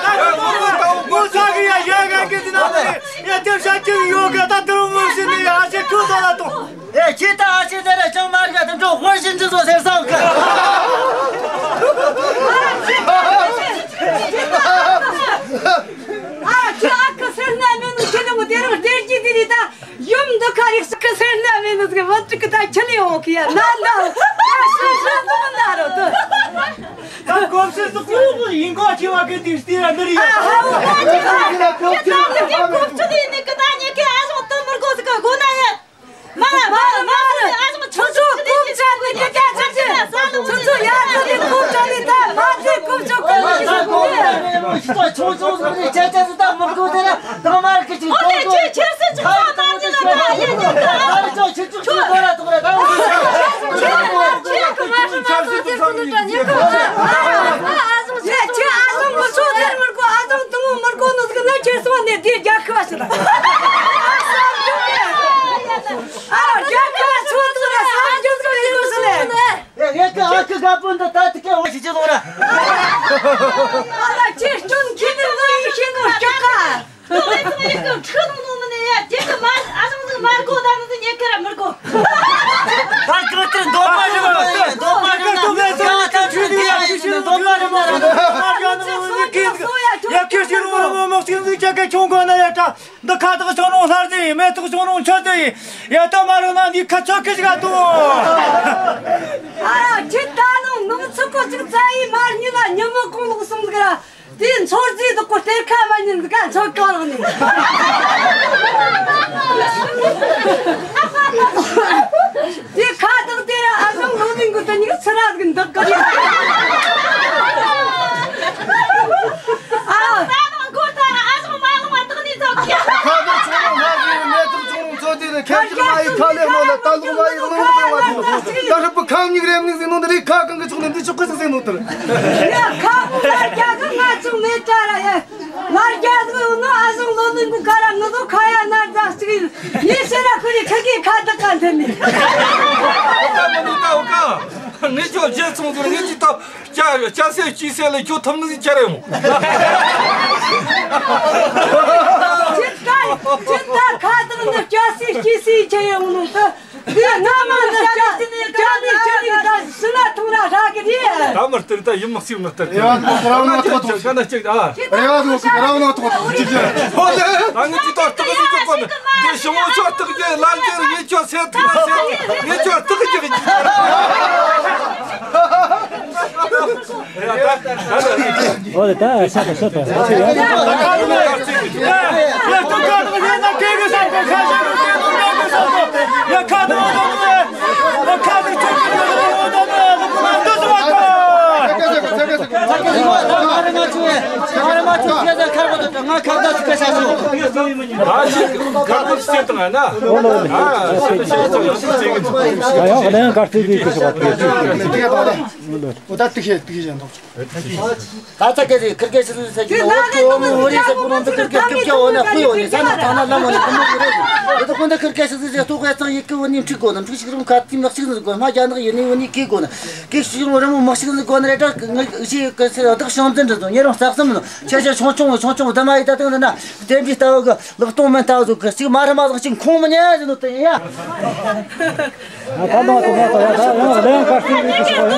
ད་ཁྱོད་ཧོ་ལུང་ཟོ་ད་འོང་མོ་ས་གི་ཡ་ཡ་ག་གི་ཟིན་ན་རེད། ཡ་དེ་ཤ་ཅིག་ཡོད་ག་ད་དུར་མོ་ཟིན་ནི་ཡ། ཨ་ཅེ་ཁྱོད་ཟོ་ལ་ཏོ། ཨེ། ཁྱེད་ད་ཨ་ཅེ་ད་ར་ཅང་མ་རྒ་དུ་འགྲོ་དཔོན་ཞིག་འདི་ཚོ་ཟེར་སོང་གི། ཨ་ཁྱེད་ཨ་ཁུ་སེར་སྣ་མེད་ནོ་ཁྱེད་ནི་མོ་དེ་རིང་སྟེར་གྱི་དེ་རེད། ད་ཡུམ་འདི་ཁ་རིག་ཁུ་སེར་སྣ་མེད་ནོ་ཟིག་བུ་ཕྲུག་གི་ད་ཁྱེད་ལས་འོང་གི་ཡ། ན་ན་ད་ཤི་ཤི་ནོ་ན་རོ་དུ། ད་གོམས་སྲོལ་ཟིག་ཁོ་ཡིན་གོ་ཁྱེད་བ་གི་དེ་སྟེར་ར་འདི་རེད་ཡ། ཨ་ཧ་ཧོ་ད་ཁྱེད་ད་ཁྱེད་གོམས་སྲོལ་ཡིན་ནི་གི་ད་ཉེ་གི་ཨ་ཞང་དུ་མི་དགོས་ཟིག་གི་དགོས་ན་ཡ། མ་ར་མ་ར་མ་ར། ཨ་ཞང་ཆུ་ཆུ་གོམ་ཆ་ནི་ཀི་ཀ་ཆ་ཆི། ཆུ་ཆུ་ཡ་ཆུ་ནི་གོམ་ཆ་ནི་ད་མ་ཆི་གོམ་ཆུ་གོམ་ཆུ་གོམ་ཆུ། ཆུ་ཆུ་ཆུ་ཆུ་ནི་ཆ་ཆ་ཆི་ད་མི་གོ་དེ་ར་དང་མ་ར་ཀི་ཆི་ཨོ་ལེ་ཆི་ཆི་སི་ཆི་ཆ་ན་ནི་ལ་ད་ཡེ་ནི་ད། ཆུ་ཆུ་ཆུ་ཆུ་ཆུ་ཆུ་ཆུ་ཆུ། འདི་ཁ་ཐག་ཆོད་རུང་སླར་ཟིན་ཡིན། མེ་ཏོག་ཆོད་རུང་ཆོད་ཟིན་ཡིན། ཡ་ད་མ་རུང་ན་འདི་ཁ་ཆོད་ཁི་ཞིག་ཨ་ཏོ། ཨ་ཁྱེད་ད་ནང་ནང་ཚུགས་གོ་ཅིག་ཙ་ཡི་མར་ཉིན་ལ་ཉི་མ་གང་ལོག་སོང་ཟིག་ར། དེ་ཚོར་རྫས་དག་གོ་སྟེར་ཁ་མ་ཉིན་ཟིག་ག་ཚོར་གང་ལག་ནས། དེ་ཁ་བཏགས་དེ་ར་ཨ་ཞང་ལོ་ལིང་གི་དེ་ཉིད་ཚུར་ར་གི་འདག་གི་རེད། ཨ། ཁ་བཏགས་ཆུང་རུང་མ་ཟིན་མེ་ཏོག་ཆུང་རུང་ཚོ་དེ་ནི་ཁ་ཁྱི་མ་ཡི་ཁ་ལེ་མོ་ལ་ད་ལུག་མ་ཡི་ལུག་མ་ཡི་ད་རུ་པུ་ཁ་མིག་རེམ་ནིག་ཟིན་ནོ་འདི་རི་ཁ་གང་གི་ཆུང་ནི་འདི་ཆུ་ཁུ་ཟིག་ཟིན་ནོ་དེ་རེད། ཡ་ཁ་མོ་ལ་རྒྱ་གི་ང་ཆུང་མེད་དྲ་ར་ཡ། ང་རྒྱ་གི་ནོ་ཨ་ཞང་ལོ་ནི་གུ་ཁ་ར་ནི་དོ་ཁ་ཡ་ན་རྫ་ཅིག་ཡིན། ཡེ་ཤེས་ར་ཁུ་རི་ཁ་གི་ཁ་ད་ག་འཐེན་ནི། ཨོ་ཀ་མི་ནི་ད་ཨོ་ཀ། ངས་ཁྱོད་རྗེས་ཚོང་ཟིག་ངས་ཅི་ད་སྐྱ་སྐྱ་སེར་སྐྱི་སེར་ལ་ཁྱོད་ཐུབ་ནི་ཟིག་ཁྱེར་ཡོང་། ཅི་ད་ཅི་ད་ཁ་ད་ནི་སྐྱ་སེར་སྐྱི་སེར་ཁྱེར་ཡོང་ནོ་ད། འདི་ན་མ་ནི་སྐྱ་སྐྱ་ནི་སྐྱ་ནི་ད་སུ་ན་ཐུང་ར་ཧྲ་གི་རེད། ད་མི་སྟེར། ད་ཡིན་མི་གཅིག་མི་སྟེར། རེ་བ་ཐོག་ར་བ་ན་ཐོག་ཐོག་གཅིག་གཅིག་ཨ། རེ་བ་ཐོག་ར་བ་ན་ཐོག་ཐོག་གཅིག་གཅིག་ཨ། ད་ངས་ཅི་ད་སྟག་ཟིག་གི་གོ་ནི་འདི་ཞི་མོ་ཚོ་སྟག་གི་ལ་འགྱུར་ངས་ཁྱོད་སེ་ཐུག་ན་སེ་ངས་ཁྱོད་སྟག་གི་གཅིག་གཅིག་ཨ། ཨོ་ད་ཤ་ད་ཤ་ད། ད་ཚ་གེ་རེ་ཁིར་གེ་ཤི་ཟི་ཟེར་གི་འོ་ཏི་འོ་མོ་འོ་རེ་ཟེར་གོ་ནོ་འདི་ཁིར་གེ་ཁིར་གེ་འོ་ན་ཁུ་འོ་ནི་ས་ན་ཐ་ན་ལམ་འོ་ནི་ཁུ་མོ་གི་རེ་ཟེར། དེ་ཁོ་འདི་ཁིར་གེ་ཤི་ཟི་ཟེར་ལྟོ་གོས་ཚང་ཡི་གེ་འོ་ནི་འཁྲིག་གོ་ནི་འཁྲིག་ཞིག་རུང་ཁ་ཏི་མག་ཞིག་ཟི་གོ་མ་རྒྱ་ནག་ཡིན་ནི་འོ་ནི་གི་གོ་ནི་གི་ཞིག་རུང་རི་མོ་མག་ཞིག་ཟི་གོ་ནི་རེ་ད་ངི་ཞི་གི་སེ་བདག་ཤང་ཙན་འདྲ་ཚོ་ཉེ་རང་རྩ་གསུམ་ནི་ཆེ་ཆེ་ཆུང་ཆུང་ཆུང་ཆུང་བདེ་མ་ཡི་ད་དང་ན་བསྟན་པའི་ལྟ་བ་གི་ལག་སྟོང་མན་ལྟ་བ་ཚོ་གི་གཅིག་མ་ར་མ་ཟིག་གཅིག་ཁོང་མི་ཉན་ཟེར་ནོ་དེ་ཡིན་ཡ། ད་ལོ་ད་ལོ་ད་ཡ་ད་ཡང་ལེན་ཁ་སྟེར་གི་ཞིག་པ་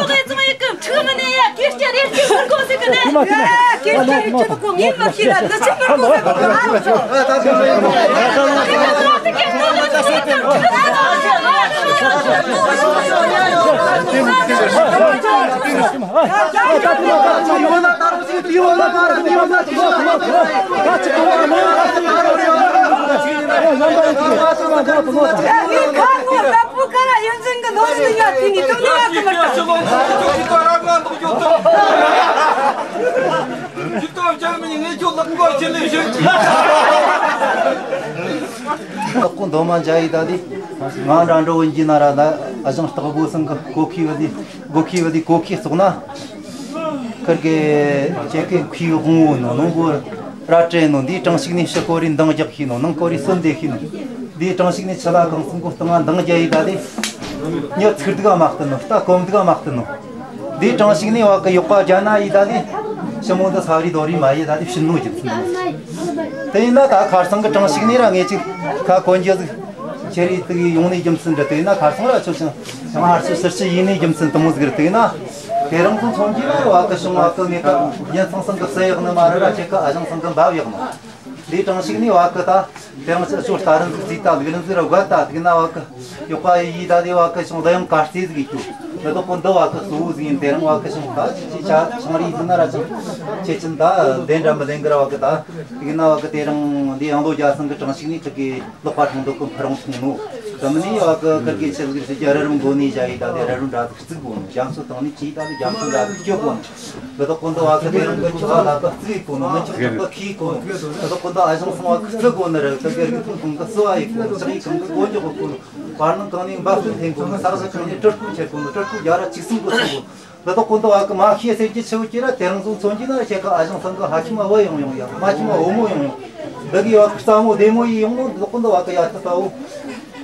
ཡ། ལག་གོང་མདོ་མ་འཇའ་ཡི་ད་དེ། ང་འདྲ་འགྲོ་འོན་གྱི་ན་ར་ད་ཨ་ཞང་སྟག་པོ་སང་གི་གོ་ཁི་བ་དེ་གོ་ཁི་བ་དེ་གོ་ཁི་སོགས་ན། ཁིར་གི་ཁྱེད་ཀྱི་ཁུའི་དབང་བོ་ནོ་ནོ་བོ་ར་སྤྲད་ནོ་འདིའི་གྲངས་ཤིག་ནས་ཕྱི་སྐོར་རི་འདང་རྒྱག་ཤེས་ནོ། ནང་སྐོར་རི་སོན་དེ་ཤེས་ནོ། འདིའི་གྲངས་ཤིག་ནས་ཕྱི་ལ་གང་སོང་གོ་སྟངས་འདང་རྒྱ་ཡི་ད་དེ། མྱི་ཚིག་སྡུག་མ་བསྟན་ནོ། རྟ་གོམ་སྡུག་མ་བསྟན་ནོ། འདིའི་གྲངས་ཤིག་ནས་བ་གི་ཡོག་པ་རྒྱ་ན་ཡི་ད་དེ། ཞི་མོ་འདི་ས་རི་རྡོ་རི་མ་ཡི་ད་དེ་ཕྱིན་ནོ་རྒྱུ་མཚན། དེ་ཡིན་ན་ད་ཁར་སང་གི་གྲངས་ཤིག་ནས་ར་ངས་ཅིག་ཁ་གོན་རྒྱུ་ཟིག་ཁྱེད་རིགས་དེ་གི་ཡོང་ནས་རྒྱུ་མཚན་འདྲ། དེ་ན་ཁ་སང་ར་ཆོ་ཅང་ཡང་ཧར་སི་སིར་སི་ཡིན་ནས་རྒྱུ་མཚན་དུ་མོ་ཟིག་རེད། དེ་ན་དེ་རིང་ཚོ་མཚོན་གྱི་ན་བ་གི་བྱུང་བ་གི་ངེད་ཀ་ཡན་ཚང་སང་གི་སུ་ཡག་ནི་མ་རེད་ར། ཁྱེད་ཀ་ཨ་ཞང་སང་གི་འབབ་ཡག་ནི། འདིའི་གྲངས་ཤིག་ནས་བ་གི་ད་དེ་རིང་ཚོ་ལྟ་རིན་ཟིག་རྩིས་ད་ལུག་རིན་ཟིག་ར་བ་ད་དེ་ན་བ་གི་ཡོག་པ་ཡི་ད་དེ་བ་གི་བྱུང་ད་ཡང་གར་རྩིས་ཟིག་ཡིན་རྒྱུ། དེ་དག་གོ་འདི་བ་གི་གཙོ་བོ་ཟིག་ཡིན། དེ་རིང་བ་གི་བྱུང་ད་ཅི་ཅི་ཆ་ཆང་རིགས་ཟིག་ན་ར་ཅང་ཁྱེད་ཅི་ད་ལྡན་འདྲ་མི་ལྡན་གི་ར་བ་གི་ད་དེ་ན་བ་གི་དེ་རིང་འདི་ཡང་ལོ་རྒྱ་སང་གི་གྲངས་ཤིག་ནས་ཁི་གི་ལོག་པ་ཁྲང་འདུག་གི་འཕུར་རུང་ཐུང་ནོ། དེ་མིན་ནི་བ་གི་ཁིར་གི་ཆེ་ཟིག་ཟེར་གྱི་ར་རུང་མགོ་ནས་བཞག་ཡི་ད་དེ་ར་རུང་འདྲ་ཟིག་བརྩིགས་གོ་ནོ། རྒྱ་མཚོ་བཏང་ནས་ཅི་ད་དེ་རྒྱ་མཚོ་འདྲ་ཟིག་སྐྱོ་གོ་ནོ། དེ་དག་གོ་འདི་བ་གི་དེ་རིང་གི་ཆུ་བ་ལ་བ་བརྩིགས་གོ་ནོ། མི་ཆོག་ཆོག་པ་ཁི་གོ་ནོ། དེ་དག་གོ་འདི་ཨ་ཞང་སང་བ་གི་བརྩི་གོ་ནི་ར་ད་གི་རིགས་ཐུང་གང་གི་བརྩི་བ་ཡི་གོ་ནོ། ཞག་ཡི་གང་གི་གོ་འཇོག་གོ་ནོ། བར་སྣང་གང་ནས་འབབ་སྟོན་འཐེན་གོ་ནོ། ས་གཞི་གང་ནས་སྤྲུལ་སྐུ་འཁྱེར་གོ་ནོ། སྤྲུལ་སྐུ་རྒྱ་ར་ཆིག་གསུམ་གོ་གསུམ་གོ། འདི་དག་གོ་འདི་བ་གི་མ་ཤེས་ཟེར་གྱི་ཆེ་བོ་ཅི་ར་དེ་རིང་ཚོ་མཚོན་གྱི་ན་ཁྱེད་ཀ་ཨ་ཞང་སང་གི་ཕ་ཁྱིམ་བུ་ཡོང་ཡོང་ཡ། མ་ཁྱིམ་བུ་བུ་མོ་ཡོང་ཡོང་། འདི་གི་བ་གི་རྩ་མོ་བདེ་མོ་ཡི་ཡོང་ནོ། འདི་དག་གོ་འདི་བ་གི་ཡ་ད་ད་བོ་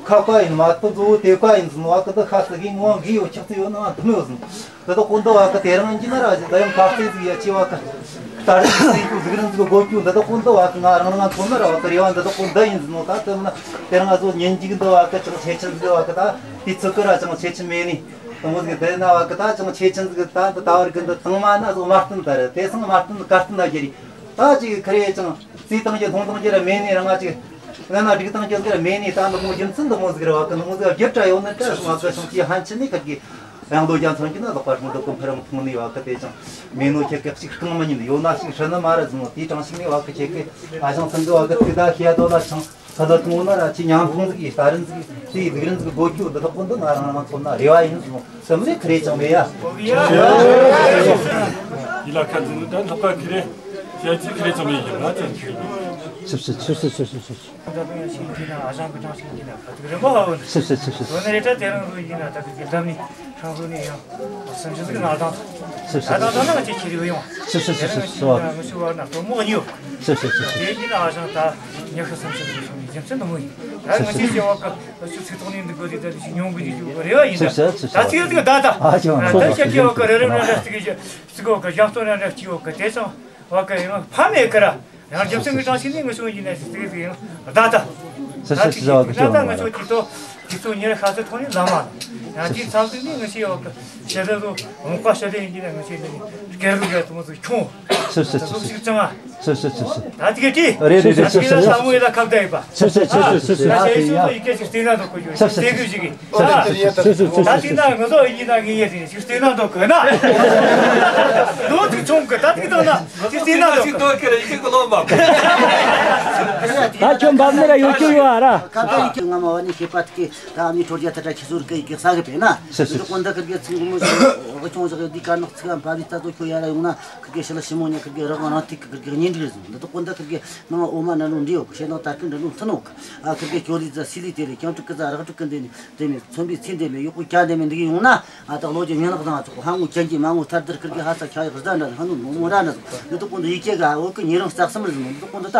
ཁ་བཀའ་ཡིན། མ་ད་གཙོ་བོ་དེ་བཀའ་ཡིན་ཟིན་ནོ། བ་གི་འདི་ཁ་སི་གི་ངོ་གི་ཡོད་ཆག་ཚི་ཡོད་ན་དུ་མོ་ཡོད་ཟིན། འདི་དག་གོ་འདི་བ་གི་དེ་རིང་གྱི་ན་ར་ད་ཡང་ཁ་སི་ཟིག་ཡ་ཆེ་བ་གི་ད་རིང་སི་ཀུ་ཟིག་རིང་ཟིག་གོ་ཀུ། འདི་དག་གོ་འདི་བ་གི་ང་རང་རང་ཚོ་ན་ར་བ་གི་རེ་བ་འདི་དག་གོ་འདི་ཡིན་ཟིན་ནོ། ད་དུ་མ་དེ་རིང་ང་ཚོ་ཉིན་གཅིག་འདི་བ་གི་ཅང་ཆེ་ཆེན་ཟིག་བ་གི་ད་དེ་ཚོ་གི་ར་ཅང་ཆེ་ཆེན་མེད་ནི། དང་པོ་ཟིག་དེ་ན་བ་གི་ད་ཅང་ཆེ་ཆེན་ཟིག་ད་འདི་ད་བར་གི་འདི་དང་མ་ན་ཟོ་མ་བསྟན་ད་རེད། དེ་སང་མ་བསྟན་གར་བསྟན་ན་རྒྱུ་རེད། ད་ཅིག་ཁ་རེ་ཅང་རྩིས་བཏང་རྒྱུ་མཐོང་བཏང་རྒྱུ་ར་མེད་ནི། རང་ང་ཅིག་ང་ན་སྒྲིག་བཏང་རྒྱུ་ཟིག་ར་མེད་ནི། ད་འདི་མོ་རྒྱུ་མཚན་འདི་མོ་ཟིག་ར་བ་གི་འདི་མོ་ཟིག་རྒྱུ་གྲ་ཡོད་ནི་གྲ་སོང་བ་གི་སོང་ཅི་ཧན་ཆི་ནི་ཁ་གི་ཡང་ལོ་རྒྱ་མཚོན་གྱི་ན་ལོག་པ་སོང་འདི་གོ་འཕེལ་རང་མཐོང་ནི་བ་གི་དེ་ཅང་མེད་ནོ། ཁྱེད་ཀྱི་ཅིག་རྐང་མ་ཉིད་ཡོད་ན་ཞིག་ཧྲི་ནི་མ་ར་ཟིན་ནོ། དེའི་གྲངས་ཤིག་ནི་བ་གི་ཁྱེད་ཀྱི་ཨ་ཞང་སང་གི་བ་གི་ཐུག་ད་ཤི་ཡ་དོ་ལ་ཆང་ས་ལ་ཐུང་ན་ར་ཅི་ཉམ་ཐུང་ཟིག་གི་ལྟ་རིན་ཟིག་གི་ལུགས་རིན་ཟིག་གི་སྒོ་ཁྱུ་འདི་དག་པོ་འདི་ང་རང་རང་ཚོ་ན་རེ་བ་ཡིན་ཟིན་ནོ། སེམས་ནས་ཁ་རེ་ཅང་མེད་ཡ། ཡི་ལ་ཁ་འཛིན་ད་ལྷག་པ་ཁ་རེ་ཁྱེད་ཀྱི་ཁ་རེ་ཅང་མེད་ཡིན་ན་ཅང་ཁྱེད། ཆུབ་ཆུབ་ཆུབ་ཆུབ་ཆུབ་ཆུབ་ཆུབ། ད་དུང་ཡང་ཤིང་གི་ན་ཨ་ཞང་གི་གྲངས་ཤིག་གི་ན་ཁ་ཐུག་རིམ་པ་ཧ་བོ་ནི། ཆུབ་ཆུབ་ཆུབ་ཆུབ། དོན་ནི་རེ་ད་དེ་རང་རུ་ཡིན་ན་ད་དུང་གི་འདམ་ནི་ཁྲང་རུ་ནི་ཡང་སེམས་ཅན་ཟིག་ན་དང་ཆུབ་ཆུབ་ད་དང་ཆུབ་ད་ན་ང་ཅི་ཁྱེད་རེ་ཡོང་། ཆུབ་ཆུབ་ཆུབ་ཆུབ་ཆུབ། ང་ཤུ་བ་ན་གཏོར་མོ་གཉིས་ཡོད། ཆུབ་ཆུབ་ཆུབ་ཆུབ། དེ་ཡིན་ན་ཨ་ཞང་ད་ཉག་ཤ་སེམས་ཅན་ཟིག་སོང་ནི་རྒྱུ་མཚན་དུ་མོ་ཡིན། ད་ང་ཅི་ཆུབ་ཆུབ་ཆུབ་ཆུབ། ཆུབ་ཆུབ་ཆུབ་ཆུབ། ད་ཅི་ཡོད་ཟིག་ད་ད་ཨ་ཅག་ང་ད་ཤ་ཁྱེད་བ་ཀ་རེ་རེ་རེ་རེ་ཟིག་གི་ཟིག་གོ་ཀ་ཞབས་ཏོ་རེ་རེ་ཟིག་གོ་ཀ་དེ་ཚང་བ་ཀ་ཡང་ཕ་མེད་ཀ་ར། ཡང་རྒྱུ་མཚན་གྱི་གྲངས་ཤིག་ནི་ངི་ཆོ་ཡིན་ན་ཟེར་ཟེར་ཟེར་ཡང་བདག་ད། ཟེར་ཟེར་ཟེར་བ་གི་ད་ད་ང་ཆོ་གི་ཏོ་གི་ཚོ་ཉེར་ཤ་ཚོ་ཐོག་ནི་ལ་མ་ཡང་དེའི་མཚམས་སུ་ནི་ངི་ཆོ་ཡོད་གི་ཤེས་ལ་ལོ་འོང་པ་ཤ་ལེ་ཡིན་གྱི་ན་ངི་ཆོ་ནི་སྐད་རུ་ག་ཚོ་མོ་ཚོ་ཁྱོང་། ཟེར་ཟེར་ཟེར་ཟེར་ཟེར་ཟེར་ཟེར་ཟེར། ད་དེ་གི་དེ་རེད་རེད་རེད། ད་དེ་གི་ད་ལྟ་མོ་ཡི་ལ་ཁ་བརྡ་ཡིན་པ། ཟེར་ཟེར་ཟེར་ཟེར་ཟེར། ད་ཨ་ཤེས་ཡོད་ཡི་གེ་ཅིག་བལྟས་ན་འདོད་གི་ཡོད་ཟེར་ཟེར་ཟེར་གི་ཞིག་གི། ད་དེ་ན་ང་ཚོ་ཡིན་ན་ངེད་ཡེ་དེ་ཅིག་བལྟས་ན་འདོད་གི་ན། ལོ་ཚིག་ཆུང་གི་ད་དེ་དང་ན་ཅིག་བལྟས་ན་འདོད་གི། ད་ཁྱོད་འབབ་ནི་ར་ཡོད་རྒྱུ་ཡོད་ཨ་ར། ཁ་བརྡ་ཡི་གེ་ང་མ་བ་ནི་ཤེས་པ་དེ་གི་ད་ཨ་མའི་ཁྲོ་རྒྱ་ཐ་ཏྲ་ཁྱི་ཟོར་གི་ཡི་གེ་ས་གི་པས་ན། ཟེར་ཟེར། འདི་ཀོན་ད་ཁིར་གི་ཚིག་ངོ་མོ་ཞིག་གི་ཆུང་ཞིག་གི་འདི་དཀར་ནག་ཚིག་ཨམ་པ་བི་ད་དོ་ཁྱོད་ཡ་ར་ཡོང་ན་ཁིར་གི་ཤི་ལ་ཤི་མོ་ཉ་ཁིར་གི་རག་རང་ཐིག་ཁིར་གི་གཉེན་སྒྲིག་རེད་ཟེར། འདི་ཀོན་ད་ཁིར་གི་ནང་འོ་མ་ན་ལུ་འདྲི་ཡོད་གི་ཤེས་ནང་ད་ཁིར་འདྲ་ལུ་མཐུན་ནོ་གི། ཨ་ཁིར་གི་ཅོ་ལི་ཛ་སི་ལི་དེ་ལས་ཀྱང་ཀྲུག་གི་ཛ་རག་ཀྲུག་གི་འདི་ནི་དེ་མི་ཚོན་པའི་ཚིག་འདི་མི་ཡོག་པོ་ཀྱ་འདི་མི་འདི་གི་ཡོང་ན། ཨ་ད་ལོ་རྒྱུས་མྱི་ནག་དང་ཚོགས་ཧ་ངོ་ཅན་གྱི་མ་ངོ་ཐར་དར་ཁིར་གི་ཧ་ས་ཁྱ་ཡི་ཟ་འདྲ་ཧ་ནུ་ནོ་མོ་ར་ན་ཟོ། འདི་དུ་ཀོན་ད་ཡི་གེ་ག་འོ་གི་ཉེ་རིང་རྩ་གསུམ་རེད་ཟེར་ནོ། འདི་དུ་ཀོན་ད་ད་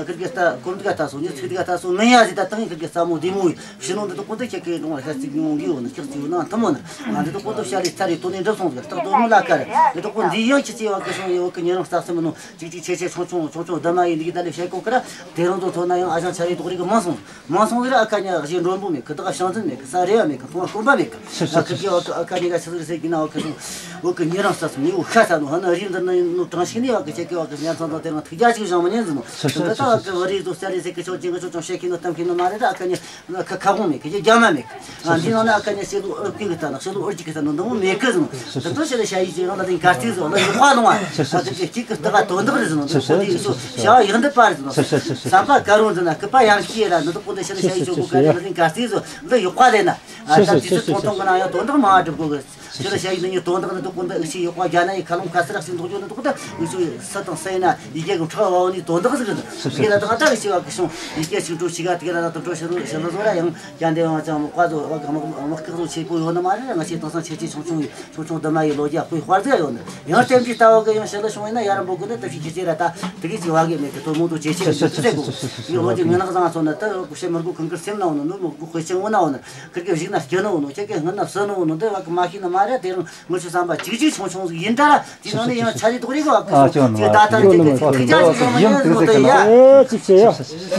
ཁིར་གི་ད་གོམ་དི་ག་ད་སོ་ཉི་ཚིག་དི་ག་ད་སོ་མི་ཡ་ཟི་ད་ཏང་ཁིར་གི་རྩ་མོ་བདེ་མོ་ཡོད་ཤི་ནོ། འདི་དུ་ཀོན་ད་ཁྱེད་ཀི་རོང་ལ་ཤ་ཚིག་ཡོང་གི་ཡོད་ན་ཁྱེད་ཚིག་ཡོད་ན་ཐུ་མོ་ན། ཨ་འདི་དུ་ཀོན་ད་ཤ་ལི་ཚ་རི་དོ་ནི་འགྲུབ་སོང་ཟེར་སྟག་དོ་མོ་ལ་ཀ་རེད། འདི་དུ་ཀོན་འདི་ཡང་ཁྱེད་ཚིག་ཡོད་གི་སོང་ཡོད་གི་ཉེ་རིང་རྩ་གསུམ་ནོ། ཅིག་ཅིག་ཆེ་ཆེ་ཆུང་ཆུང་ཆུང་ཆུང་འདི་མ་ཡིན་འདི་གི་ད་ལས་བཤད་གོ་ཀི་ར། དེ་རང་ཚོ་ཐོན་ན་ཡང་ཨ་ཞང་ཆ་རེ་དོག་རེ་གི་མང་སོང་། མང་སོང་ཟེར་ཨ་ཁ་ཉ་གཞི་མགྲོན་པོ་མེད་གི། ད་ཤང་ཚན་མེད་གི། ས་རེ་བ་མེད་གི། ཐོང་བ་སྐོམ་པ་མེད་གི། ཤི་ཤི་ཨ་ཁི་ཤི་ཤི། ཨ་ཁ་ཉ་ག་ཆི་ཟིག་ཟེར་གི་ན་ཨ་ཁ་སོང་། འོ་གི་ཉེ་རིང་རྩ་གསུམ་ནི་འོ་ཤ་ས་ནོ། ཧ་ན་རི་འདི་ན་ནོ་གྲངས་ཤིག་ནི་ཨ་ཁ་ཆེ་གི། ཨ་ཁ་ཉ་ཚང་དང་དེ་རང་ཐུག་རྒྱ་ཞིག་བཞག་མ་ཉན་ཟིན་ནོ། ཤི་ཤི་ད་ཤི་ཨ་ཤི། ཁ་བ་རི་ཟོ་ས་རེ་ཟེར་གི་ཆོག་ཅིང་གི་ཆོག་ཅང་བཤད་གི་ནོ་གཏམ་གི་ནོ་མ་རེད། ཨ་ཁ་ཉ་ཁ་ཁ་གོང་མེད་གི། རྒྱ་མ་མེད། ཨ། འདི་ནང་ན་ཨ་ཁ་ནས་ཕྱི་ལོ་ཨུ་ཀི་གི་ལྟ་ན་ཕྱི་ལོ་ཨུ་ཅི་གི་ལྟ་ན་འདི་མོ་མེད་གི་ཟེར་ནོ། ད་དུང་ཕྱི་ལོ་ཞ་ཡི་ཅི་ཡང་ལ་དེ་གར་ཐིག་ཟེར་ལ་ཡོད་པ་ལོང་བ། ཨ། དེ་གི་གཅིག་གི་ལྟ་ག་དོན་དག་རེད་ཟེར་ནོ། འདི་ཁོ་དེ་ཡིན་ཤོ་བྱ་བ་ཡག་འདི་པ་རེད་ཟེར་ནོ། བསམ་པ་དཀར་རོང་ཟེར་ན་སྐུད་པ་ཡང་ཤེས་ར། འདི་དག་ཁོ་འདི་ཕྱི་ལོ་ཞ་ཡི་ཅོ་གོ་ག་རེ་ལ་དེ་གར་ཐིག་ཟེར་ལ་ཡོད་པ་ལས་ན། ཨ། ད་དུས་ཚོད་ཐུང་ཐུང་གི་ནང་ཡང་དོན་དག་མང་བ་སྒྲུབ་དགོས་གི། ཕྱི་ལོ་ཞ་ཡི་འདི་ཉིད་དོན་དག་ནི་འདུག་གོ། འདི་ཨུ་ཆི་ཡོད་པ་རྒྱ་ནག་ཡི་མཁའ་རླུང་ཁ་གསལ་ར་ཞིག་འདུག་རྒྱུ་ནི་འདུག་གོ། ད་ཨུ་ཆི་སུ་དང་སུ་ཡིན་ན་ཡི་གེ་གི་ཁྲག་བ་བོ་ནི་དོན་དག་ཟིག་རེད། དེ་ལ་ད་ད་གི་ཞི་བ་གི་ཤོང་ཡི་གེ་ཞིག་འགྲོ་ཞིག་ག་དེ་ལ་ད་འགྲོ་ཕྱི་ལོ་ཕྱི་ལོ་བཟོ་ར་ཡང་རྒྱ་འདི་བ་ཅང་མག་པ་བཟོ་བ་གི་དམག་དམག་བཀག་བཟོ་ཆེ་པོ་ཡོད་ནི་མ་རེད། ང་ཆེ་དེང་སང་ཆེ་ཆེ་ཆུང་ཆུང་ཆུང་ཆུང་འདི་མ་ཡི་ལོ་རྒྱ་སྤོས་དཔར་ཟིག་ཡོད་ནི། ཡང་ལྟེམ་གྱི་ལྟ་བ་གི་ཡང་ཕྱི་ལོ་ཤོང་ཡིན་ན་ཡ་ར་འབོད་གི་ནི་ད་ཤི་ཁྱི་ཆེ་ར། ད་དེ་གི་ཅི་བ་གི་མེད་གི། དོ་མོ་དོ་ཇེ་ཆེ་ཟེར་གོ། ཡི་ལོ་རྒྱུ་ངན་ནག་བཟང་ཚོ་ནི་ད་བཤད་མི་དགོས། ཁང་ཁུར་སེམས་ན་འོ་ནི་ནོར་མི་དགོས། དཔེ་ཆེན་འོ་ན་འོ་ནི། ཁིར་གེ་གཞིག་ན་སྐྱོ་ནོ་ནོ། ཁྱེད་ཀྱི་སྔུན་ན་བསུ་ནོ་ནོ། དེ་བ་གི་མ་ཤེས་ནི་མ་རེད། དེ་རིང་མི་ཆོས་བསམ་པ་གཅིག་གཅིག་ཆུང་ཆུང་ཟིག་ཡིན་ད་ར། དེ་ནང་ནས་ཡང་ཆ་ལི་དོག་རིག་བ་གི། ཨ། ཅོ་ནོ། ཅི་ད་ལྟ་འདི་གི་ཅིག་ཁི་ཅག་ཅིག་ཡོང་ཡོད་ནོ་དེ་ཡ། ཨེ། ཅིག་ཅེ་ཡ།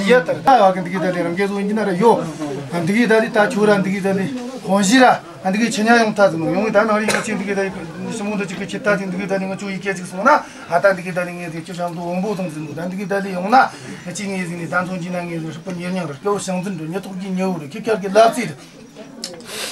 ཡ་ད་ད་བ་གི་འདི་གི་ད་ལི་རང་གི་བཟོ་ཡིན་ན་ར་ཡོ། འདི་གི་ད་ལི་ད་ཁྱོད་ར་འདི་གི་ད་ལི་ཧོན་ཞི་ར། འདི་གི་ཆི་ཉ་ཡོང་ཐ་ཟིན་ནོ། ཡོང་ད་ནང་རི་ཡོང་ཆེ་འདི་གི་ད་ལི་ཞི་མོ་འདི་ཅིག་གི་ཁྱི་ད་ཅིག་འདི་གི་ད་ལི་ང་ཅོ་ཡི་སྐད་ཅིག་སོང་ན། ཨ། ད་འདི་གི་ད་ལི་ངས་དེ་ཁྱི་ཤང་དུ་འོང་པོ་སོང་ཟིན་ནོ། ད་འདི་གི་ད་ལི་ཡོང་ན་ཅི་ངས་ཟིན་ནི། ད་མཚོན་གྱི་ན་ངས་ཟིན་ཧྲུག་པ་ཉེར་ཉང་ར། སྐྱོ་ཤང་ཟིན་འགྲོ། ཉེ་ཐོག་གི་ཉེ་བོ་ར། ཁྱི་ཁར་གི་ལབ་ཙི་ར།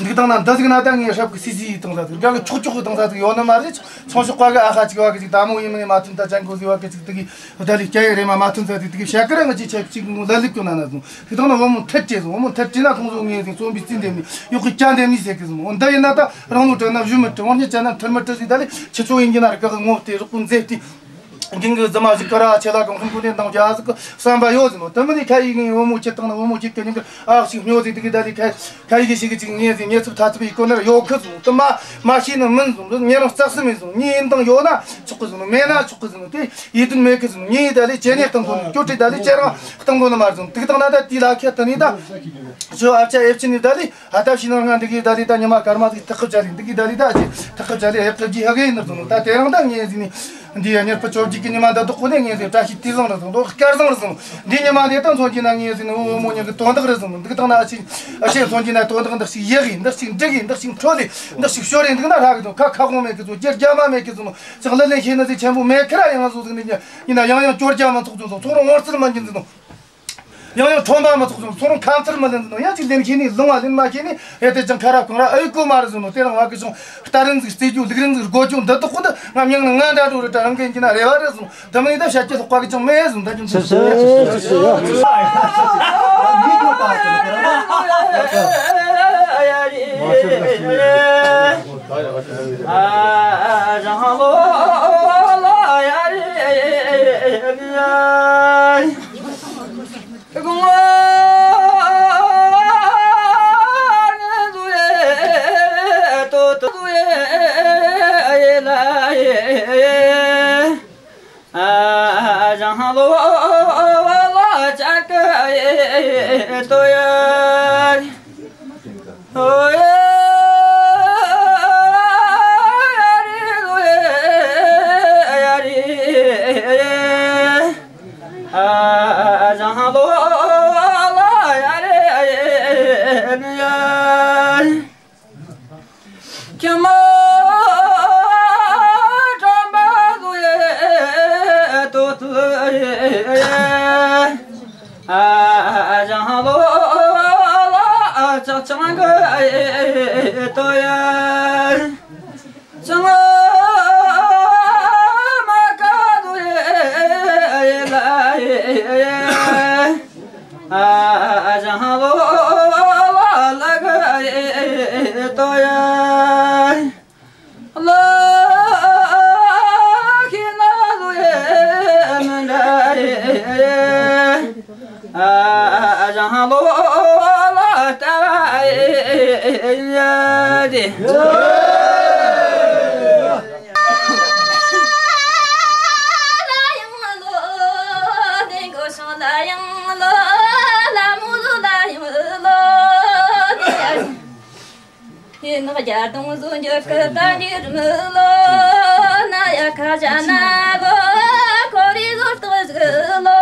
འདུག་བཏང་ན་འདི་ཟིག་ན་ད་ངས་ཧྲབ་གི་སི་སི་ཡི་བཏང་ས་ཟིག་དགའ་གི་ཆོག་ཆོག་གི་བཏང་ས་ཟིག་ཡོད་ནི་མ་རེད། ཚོང་ཤོག་པ་གི་ཨ་ཁ་ཅིག་བ་གི་ཅིག་ད་མོ་ཡིན་མིན་མ་མཐུན། ད་ཅན་གོ་ཟིག་བ་གི་ཅིག་དེ་གི་བདའ་ལི་སྐྱ་ཡི་རེ་མ་མ་མཐུན་ས་ཟིག་དེ་གི་ཤ་ཀི་ར་ང་ཅི་ཆ་ཅིག་ལ་ལིག་གོ་ན་ན་ཟིག་དེ་དང་ན་བུ་མོ་ཐད་ཅེ་ཟིག་བུ་མོ་ཐད་ཅེ་ན་ཁོང་ཚོ་ངས་ཟིག་བཙོན་པའི་རྩིས་འདེམས་ནི་ཡོག་གི་སྐྱ་འདེམས་ནི་ཟེར་གི་ཟིག་འོ་འདི་ཡིན་ན་ད་རང་ལོ་དྲན་ན་བཞུ་མི་དྲན། བར་ཉི་ཅན་ན་ཐུར་མི་དྲན་ཟིག་ད་ལི་ཁྱི་ཚོ་ཡིན་གི་ན་ར་ག་གི་ངོ་དེ་རོགས་པོ་མཛེས་ཏེ། རྒན་གི་རྫི་མ་ཞིག་ག་ར་ཆེ་ལ་གང་སོང་གོ་དེ་འདང་རྒྱ་ཟིག་གི་བསམ་པ་ཡོད་ཟིན་ནོ། དེ་མིན་ནི་ཁ་ཡི་གི་བུ་མོ་ཁྱེད་དང་ན་བུ་མོ་ཁྱེད་ཀྱི་ཉིན་གི་ཨ་ཞིག་སྨྱོ་ཟིག་དེ་གི་ད་ལི་ཁ་ཁ་ཡི་གི་ཞིག་གི་ཅིག་ངེས་ཟིག་ཉེ་ཚབ་ཐ་ཚབ་ཡི་གོ་ནར་ཡོད་ཁི་ཟིན་ནོ། དེ་མ་མ་ཤེས་ནི་མིན་ཟིན་ནོ། ཉེ་རང་རྩག་སི་མིན་ཟིན་ནོ། ཉེ་ཡིན་དང་ཡོད་ན་ཆོག་གི་ཟིན་ནོ། མེད་ན་ཆོག་གི་ཟིན་ནོ། དེ་ཡིད་དོན་མེད་གི་ཟིན་ནོ། ཉེ་ཡི་ད་ལི་ཅེ་ནེ་གཏང་གོ་ནི། སྐྱོ་ཁྲི་ད་ལི་ཅེ་རང་གཏང་གོ་ནི་མ་ཟིན་ནོ། དེ་གི་དང་ན་ད་དེ་ལ་ཁྱེད་དེ་ནི་ད་ཆོ་ཨ་ཅ་ཨེབ་ཅི་ནི་ད་ལི། ཨ། ད་ཕྱི་ནང་ང་འདི་གི་ད་རི་ད་ཉི་མ་སྐར་མ་ཟིག་ཐག་གི་བྱ་རི། འདི་གི་ད་རི་ད་ཅི་ཐག་གི་བྱ་རི་ཧེ་གི་ཇི་ཧ་གི་ཡིན་ནི་ཟིག་ནོ། ད་དེ་རིང་ད་ངས་ཟིག་ནི་འདི་ཡ་ཉེར་པ་བཅོ་བརྒྱད་གི་ཉི་མ་འདི་དག་གོ་ནས་ངས་ཟིག་བཀྲ་ཤིས་དུས་བཟང་རེད་ཟིག་ནོ། སྐལ་བཟང་རེད་ཟིག་ནོ། འདི་ཉི་མ་འདི་ད་མཚོན་གྱི་ན་ངས་ཟིག་ནི་བུ་བུ་མོ་གཉིས་གི་དོན་དག་རེད་ཟིག་ནོ། འདི་གི་དང་ན་ཨ་ཅི་ཨ་ཅེ་མཚོན་གྱི་ན་དོན་དག་འདི་ཞིག་ཡག་གི། འདི་ཞིག་འགྲིག་གི། འདི་ཞིག་འཕྲོད་ལི། འདི་ཞིག་ཤོར་རེ། འདི་གི་ན་ཧ་གི་དོ་ཁ་ཁ་དབང་མེད་གི་ཚོ། རྒྱ་རྒྱ་མ་མེད་གི་ཚོ་ནོ། ཅག་ལི་ལི་ཤེས་ནི་ཟིག་ཆེན་པོ་མེད་ཁི་ར། ཡང་ང་ཚོ་ཟིག་ནི་ཡིན་ན་ཡང་ཡང་སྐྱོར་རྒྱ་མ་ཚོགས་ཚོ་ཚོ་རང་ངོ་རྩིས་མ་འགྱིན་ཟིག་ནོ། ཡང་ཡང་ཁྲོམ་པ་མི་ཚོགས་ཚོ་ཚོ་རང་ཁ་མཚར་མི་ལེན་ནོ། ཡང་ཅིག་ལེན་ཤེས་ནི་ལུང་བ་ལེན་མ་ཤེས་ནི་ཨེ་དེ་ཅང་ཁ་ར་གང་ར་ཨེ་གོ་མ་རེད་ཟེར་ནོ། དེ་རིང་བ་གི་ཅང་རྟ་རིན་ཟིག་རྩེ་རྒྱུ་ལུག་རིན་ཟིག་སྒོ་རྒྱུ་འདི་དག་ཁོ་འདི་ང་མྱང་ནི་ང་འདྲ་འགྲོ་རེད། ད་རང་གི་ཡིན་གྱི་ན་རེ་བ་རེད་ཟེར་ནོ། དེ་མིན་ནི་ད་བཤད་ཀྱི་ལྷག་པ་གི་ཅང་མེད་ཟེར་ནོ། ད་ཅི་ཟེར་ཟེར་ཟེར་ཟེར། ཡིན་ནག་རྒྱ་དུང་བཟོ་འགྱུར་སྐུ་ད་འགྱུར་མི་ལོ། ན་ཡ་ཁ་བྱ་ན་ལོ། ཁོ་རི་བཟོ་རྟགས་ཟིག་ལོ།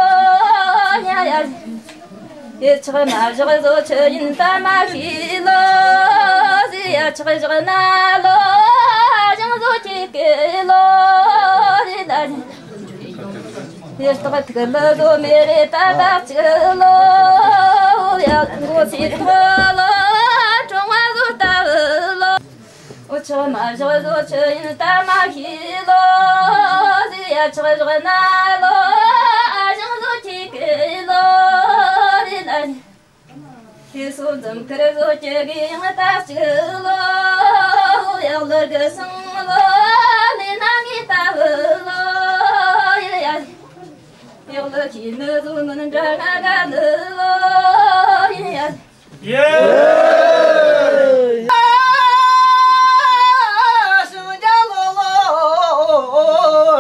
ཉ་ཡ་ཡི་ཆག་མ་བཞག་བཟོ་ཆུ་ཡིན་ད་མ་ཤི་ལོ། ཟི་ཡ་ཆག་བཞག་ན་ལོ། ཞང་བཟོ་ཁྱི་སྐེ་ལོ། ཟི་ད་ཡི་རྟགས་ཐིག་ལི་བཟོ་མེ་རེ་ད་ད་ཅི་ལོ། ཡ་མགོ་སི་ཐོ་ལོ། ཆུ་མ་བཞག་བཟོ་ཆུ་ཡིན་ད་མ་ཤེས་ལོ། ཟིག་ཡ་ཆག་བཞག་ན་ལོ། ཨ་ཞང་བཟོ་ཁྱི་ཀི་ལོ་རེ་ན། ཁྱེད་སོ་འཛོམས་ཁར་བཟོ་ཁྱི་གི་ཡང་ད་གཅིག་ལོ། ཡག་ལར་གི་སང་ལོ། ལེ་ན་ངའི་ད་བུ་ལོ་ཡ་ཡ། ཡག་ལར་ཁྱི་ནི་བཟོ་ནོ་འདྲ་ང་ག་ནི་ལོ་ཡ་ཡ། ཡེ།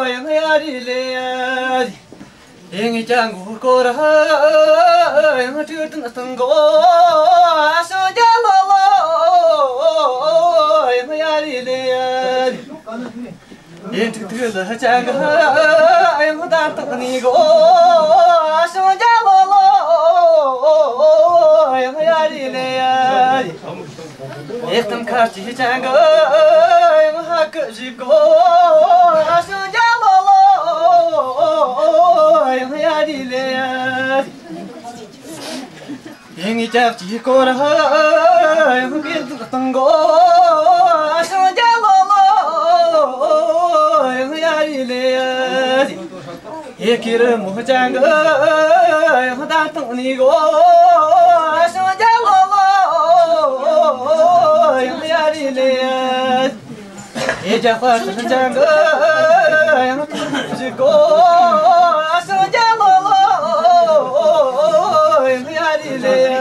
ཡང་ཡ་རི་ལེ་ཡ་རི། ཡང་ཅང་གོ་སྐོར་ཡང་ཁྲིད་དང་སྟེང་གོ་ཞང་རྒྱ་ལོ་ལོ། ཡང་ཡ་རི་ལེ་ཡ་རི། ཡེ་ཁྲིག་ཁྲིག་ལ་ཅང་ག་ཡང་ད་དག་ནི་གོ་ཞང་རྒྱ་ལོ་ལོ། ཡང་ཡ་རི་ལེ་ཡ་རི། ཡེ་གཏམ་ཁ་ཅི་ཅང་ག་ཡང་ཧ་ཀི་ཞིག་གོ་ཞང་རྒྱ་ལོ་ལོ། ཡང་ཡ་རི་ལེ་ཡ་རི། ཡིན་ངེས་ཀྱག་ཅིག་སྐོར་ཡང་སྐད་ཟིག་གཏོང་གོ་ཞང་རྒྱ་ལོ་ལོ། ཡང་ཡ་རི་ལེ་ཡ་རི། ཡེ་ཁྱེར་མོ་ཅང་གི་ཡང་ད་བཏང་ནི་གོ་ཞང་རྒྱ་ལོ་ལོ། ཡང་ཡ་རི་ལེ་ཡ་རི། ཨེ་རྒྱ་དཔའ་སུ་ཅང་གི་ཡང་ཞིག་གོ་ཨ་སང་རྒྱ་ལོ་ལོ། ཡང་ཡ་རི་ལེ་ཡ་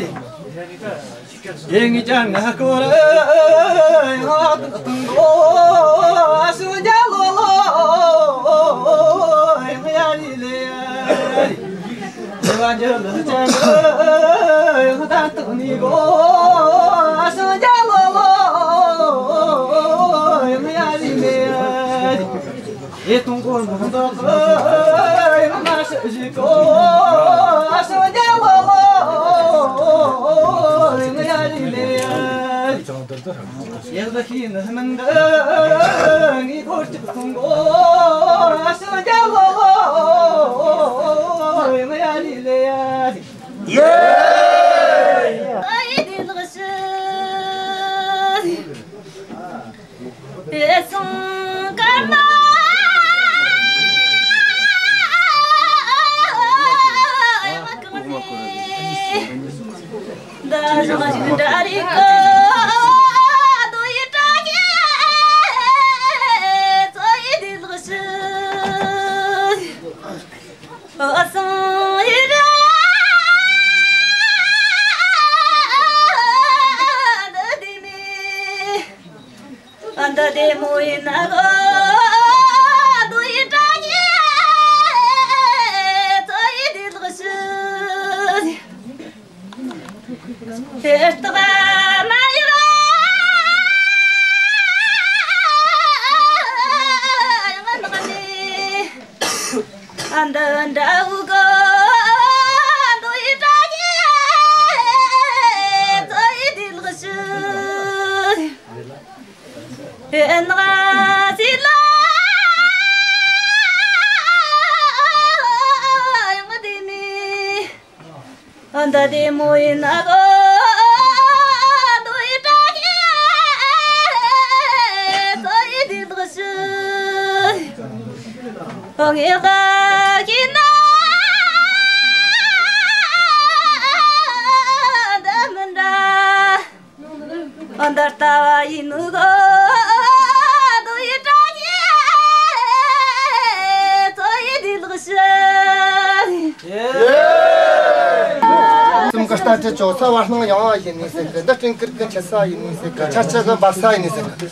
རི། ཡེ་ངེས་ཀྱང་ང་སྐོར་ཡང་གཏོང་གོ་ཨ་སང་རྒྱ་ལོ་ལོ། ཡང་ཡ་རི་ལེ་ཡ་རི། ཡེ་བ་འཇལ་ལ་ཅང་གི་ཡང་ད་བཏང་ནི་གོ་ཨ་སང་རྒྱ་ལོ་ལོ། ཡང་ཡ་རི་ལེ་ཡ་རི། ཡེ་གཏོང་གོ་མ་འདོག་གི་ཡང་མ་ཤི་ཞིག་གོ་ཨ་སང་རྒྱ་ལོ་ལོ། ཡང་ཡ་རི་ལེ་ཡ་རི། ཡག་ལ་ཤེས་ནི་མིན་འདི་ངའི་འཁོར་གཅིག་གཏོང་གོ་ཨ་སང་རྒྱ་ལོ་ལོ། ཡང་ཡ་རི་ལེ་ཡ་རི། ཡེ། ཨ་ཡེ་དེ་ལགས་སི། དེ་སང་སྐར་མ་ཡང་གང་ནས། ད་ཞང་ཞིག་འདྲ་རིག་གི་རྡོ་ཡི་བྲག་གི་ཚོ་ཡི་དེ་ལགས་སི། ཨ་སང་ཡི་ར་འདི་དེ་མི་འདི་དེ་མོ་ཡིན་ན་གོ་རྡོ་ཡི་བྲག་གི་ཚོ་ཡི་དེ་ལགས་སི། དེ་ལྟ་མ་ཡིན་ཡང་ནག་ནི། ཨ་འདི་འདྲ་བོ་གི་རྡོ་ཡི་བྲག་གི་ཚོ་ཡི་དེ་ལགས་སི། དེ་ནག་སི་ལ་ཡང་དེ་མི། འདི་དེ་མོ་ཡིན་ན་གོ་རྡོ་ཡི་བྲག་གི་ཚོ་ཡི་དེ་ལགས་སི། ངའི་ག་གི་ན་འདི་མི་འདྲ། འདི་ལྟ་བ་ཡིན་ནོ་གོ་རྡོ་ཡི་བྲག་གི་ཚོ་ཡི་དེ་ལགས་སི། སེམས་ཀྱི་ལྟ་ཅི་ཅོ་ས་བར་སྣང་ཡང་ཡིན་ནི་ཟེར་གི། འདི་སྤྲིན་དཀར་གི་འཁྱིལ་ས་ཡིན་ནི་ཟེར་གི། ཆར་ཆུ་གི་འབབ་ས་ཡིན་ནི་ཟེར་གི།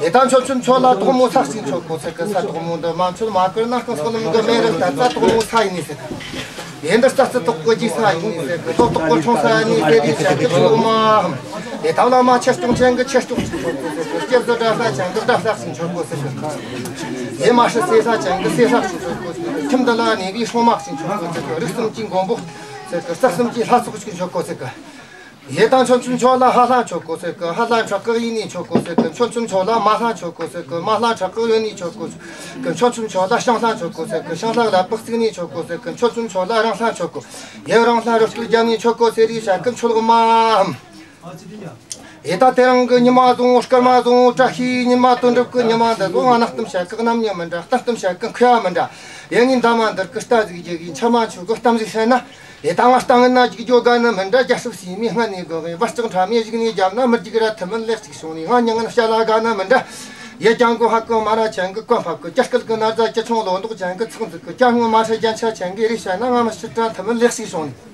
ཡེ་ད་མཆོད་མཆོད་མཆོད་ལ་དོག་མོ་ས་གཅིག་མཆོད་གོ་ཟེར་གི། ས་དོག་མོ་འདི་མ་མཆོད་མ་ཀིར་ན་རྐང་སོ་ནམ་གི་མེ་རི་ལྟ་ས་དོག་མོ་ས་ཡིན་ནི་ཟེར་གི། ཡེ་འདི་རྩྭ་རྩི་ཏོག་གི་རྒྱུག་ས་ཡིན་ནི་ཟེར་གི། ལོ་ཏོག་གི་འཁྲུངས་ས་ཡིན་ནི་ཟེར་རེ་བྱ་གི་ཚོད་མ་འམ། ཡེ་ད་བླ་མ་ཆོས་སྐྱོང་ཆེན་གི་ཆོས་སྐྱོང་ཅིག་མཆོད་གོ་ཟེར་གི། སྐྱེ་བཟོ་གྲྭ་ས་ཅན་གི་གྲྭ་ས་ཅིག་མཆོད་གོ་ཟེར་གི། ཡེ་མ་ཧྲི་ཟེར་ས་ཅན་གི་ཟེར་ས་ཅིག་མཆོད་གོ་ཟེར་གི། ཁྱིམ་འདི་ལ་གནས་པའི་སྲུང་མ་ཅིག་མཆོད་གོ་ཟེར་གི། རིགས་གསུམ་གྱི་མགོན་པོ་ཟེར་གི། རྩ་གསུམ་གྱི་ལྷ་ཚོགས་ཅིག་མཆོད་གོ་ཟེར་གི། ཡེ་ད་མཆོད་མཆོད་མཆོད་ལ་ཧ་ལྷ་མཆོད་གོ་ཟེར་གི། ཧ་ལྷ་མཆོད་གི་ཡིན་ནི་མཆོད་གོ་ཟེར་གི། མཆོད་མཆོད་མཆོད་ལ་མ་ལྷ་མཆོད་གོ་ཟེར་གི། མ་ལྷ་མཆོད་གི་ཡོད་ནི་མཆོད་གོ་ཟེར་གི། མཆོད་མཆོད་མཆོད་ལ་ཤིང་ལྷ་མཆོད་གོ་ཟེར་གི། ཤིང་ལྷ་ལ་པགས་བརྩིགས་ནི་མཆོད་གོ་ཟེར་གི། མཆོད་མཆོད་མཆོད་ལ་རང་ལྷ་མཆོད་གོ། ཡེ་རང་ལྷ་རོ་སྐུ་རྒྱབ་ནི་མཆོད་གོ་ཟེར་རེ་བྱ་གི་མཆོད་གོ་མ་འམ། ཨེ་ད་དེ་རིང་གི་ཉི་མ་བཟང་བོ་སྐར་མ་བཟང་བོ་བཀྲ་ཤིས་ཉི་མ་དོན་གྲུབ་ཀྱི་ཉི་མ་འདི་བཟང་བ། གནའ་གཏམ་བཤད་གི་གནམ་ཉི་མི་འདྲ། གཏམ་གཏམ་བཤད་གི་མཁས་པ་མི་འདྲ། ཡིན་ངེས་འདབ་མ་འདིར་གི་རྟ་ཟིག་རྒྱུག་གི། འཕྱ་མ་མཆོད་གི་གཏམ་ཟིག་བཤད་ན། ཨེ་ད་ང་རྟ་ངན་ན་རྒྱུག་རྒྱུ་དགའ་ནི་མི་འདྲ། རྒྱལ་སྲིད་སྲིད་མའི་སྔ་ནས་དགོས་གི། བར་ལྕགས་ཁྲ་མའི་གཞུག་ནས་རྒྱབ་ན། མི་རྒྱུག་ར་ཐུ་མི་ལེགས་ཅིག་བྱུང་ནས། ང་མྱི་ངན་བཤད་ལ་དགའ་ནི་མི་འདྲ། ཡེ་ལྗང་གོ་ཧ་གོ་མ་ར་ཅན་གི་གོན་ཕབ་གི། སྐྱ་སྐལ་གི་ན་བཟའ་ཅི་ཆུང་ལོ་འདོགས་ཅན་གི་ཚགས་འཛུགས་གི། སྐྱ་སྔོན་མ་ཧྲི་རྒྱན་ཆ་ཅན་གི་རེ་བཤད་ན། ང་མི་ཕྱི་དྲ་ཐུ་མི་ལེགས་ཤིག་བྱུང་ནས།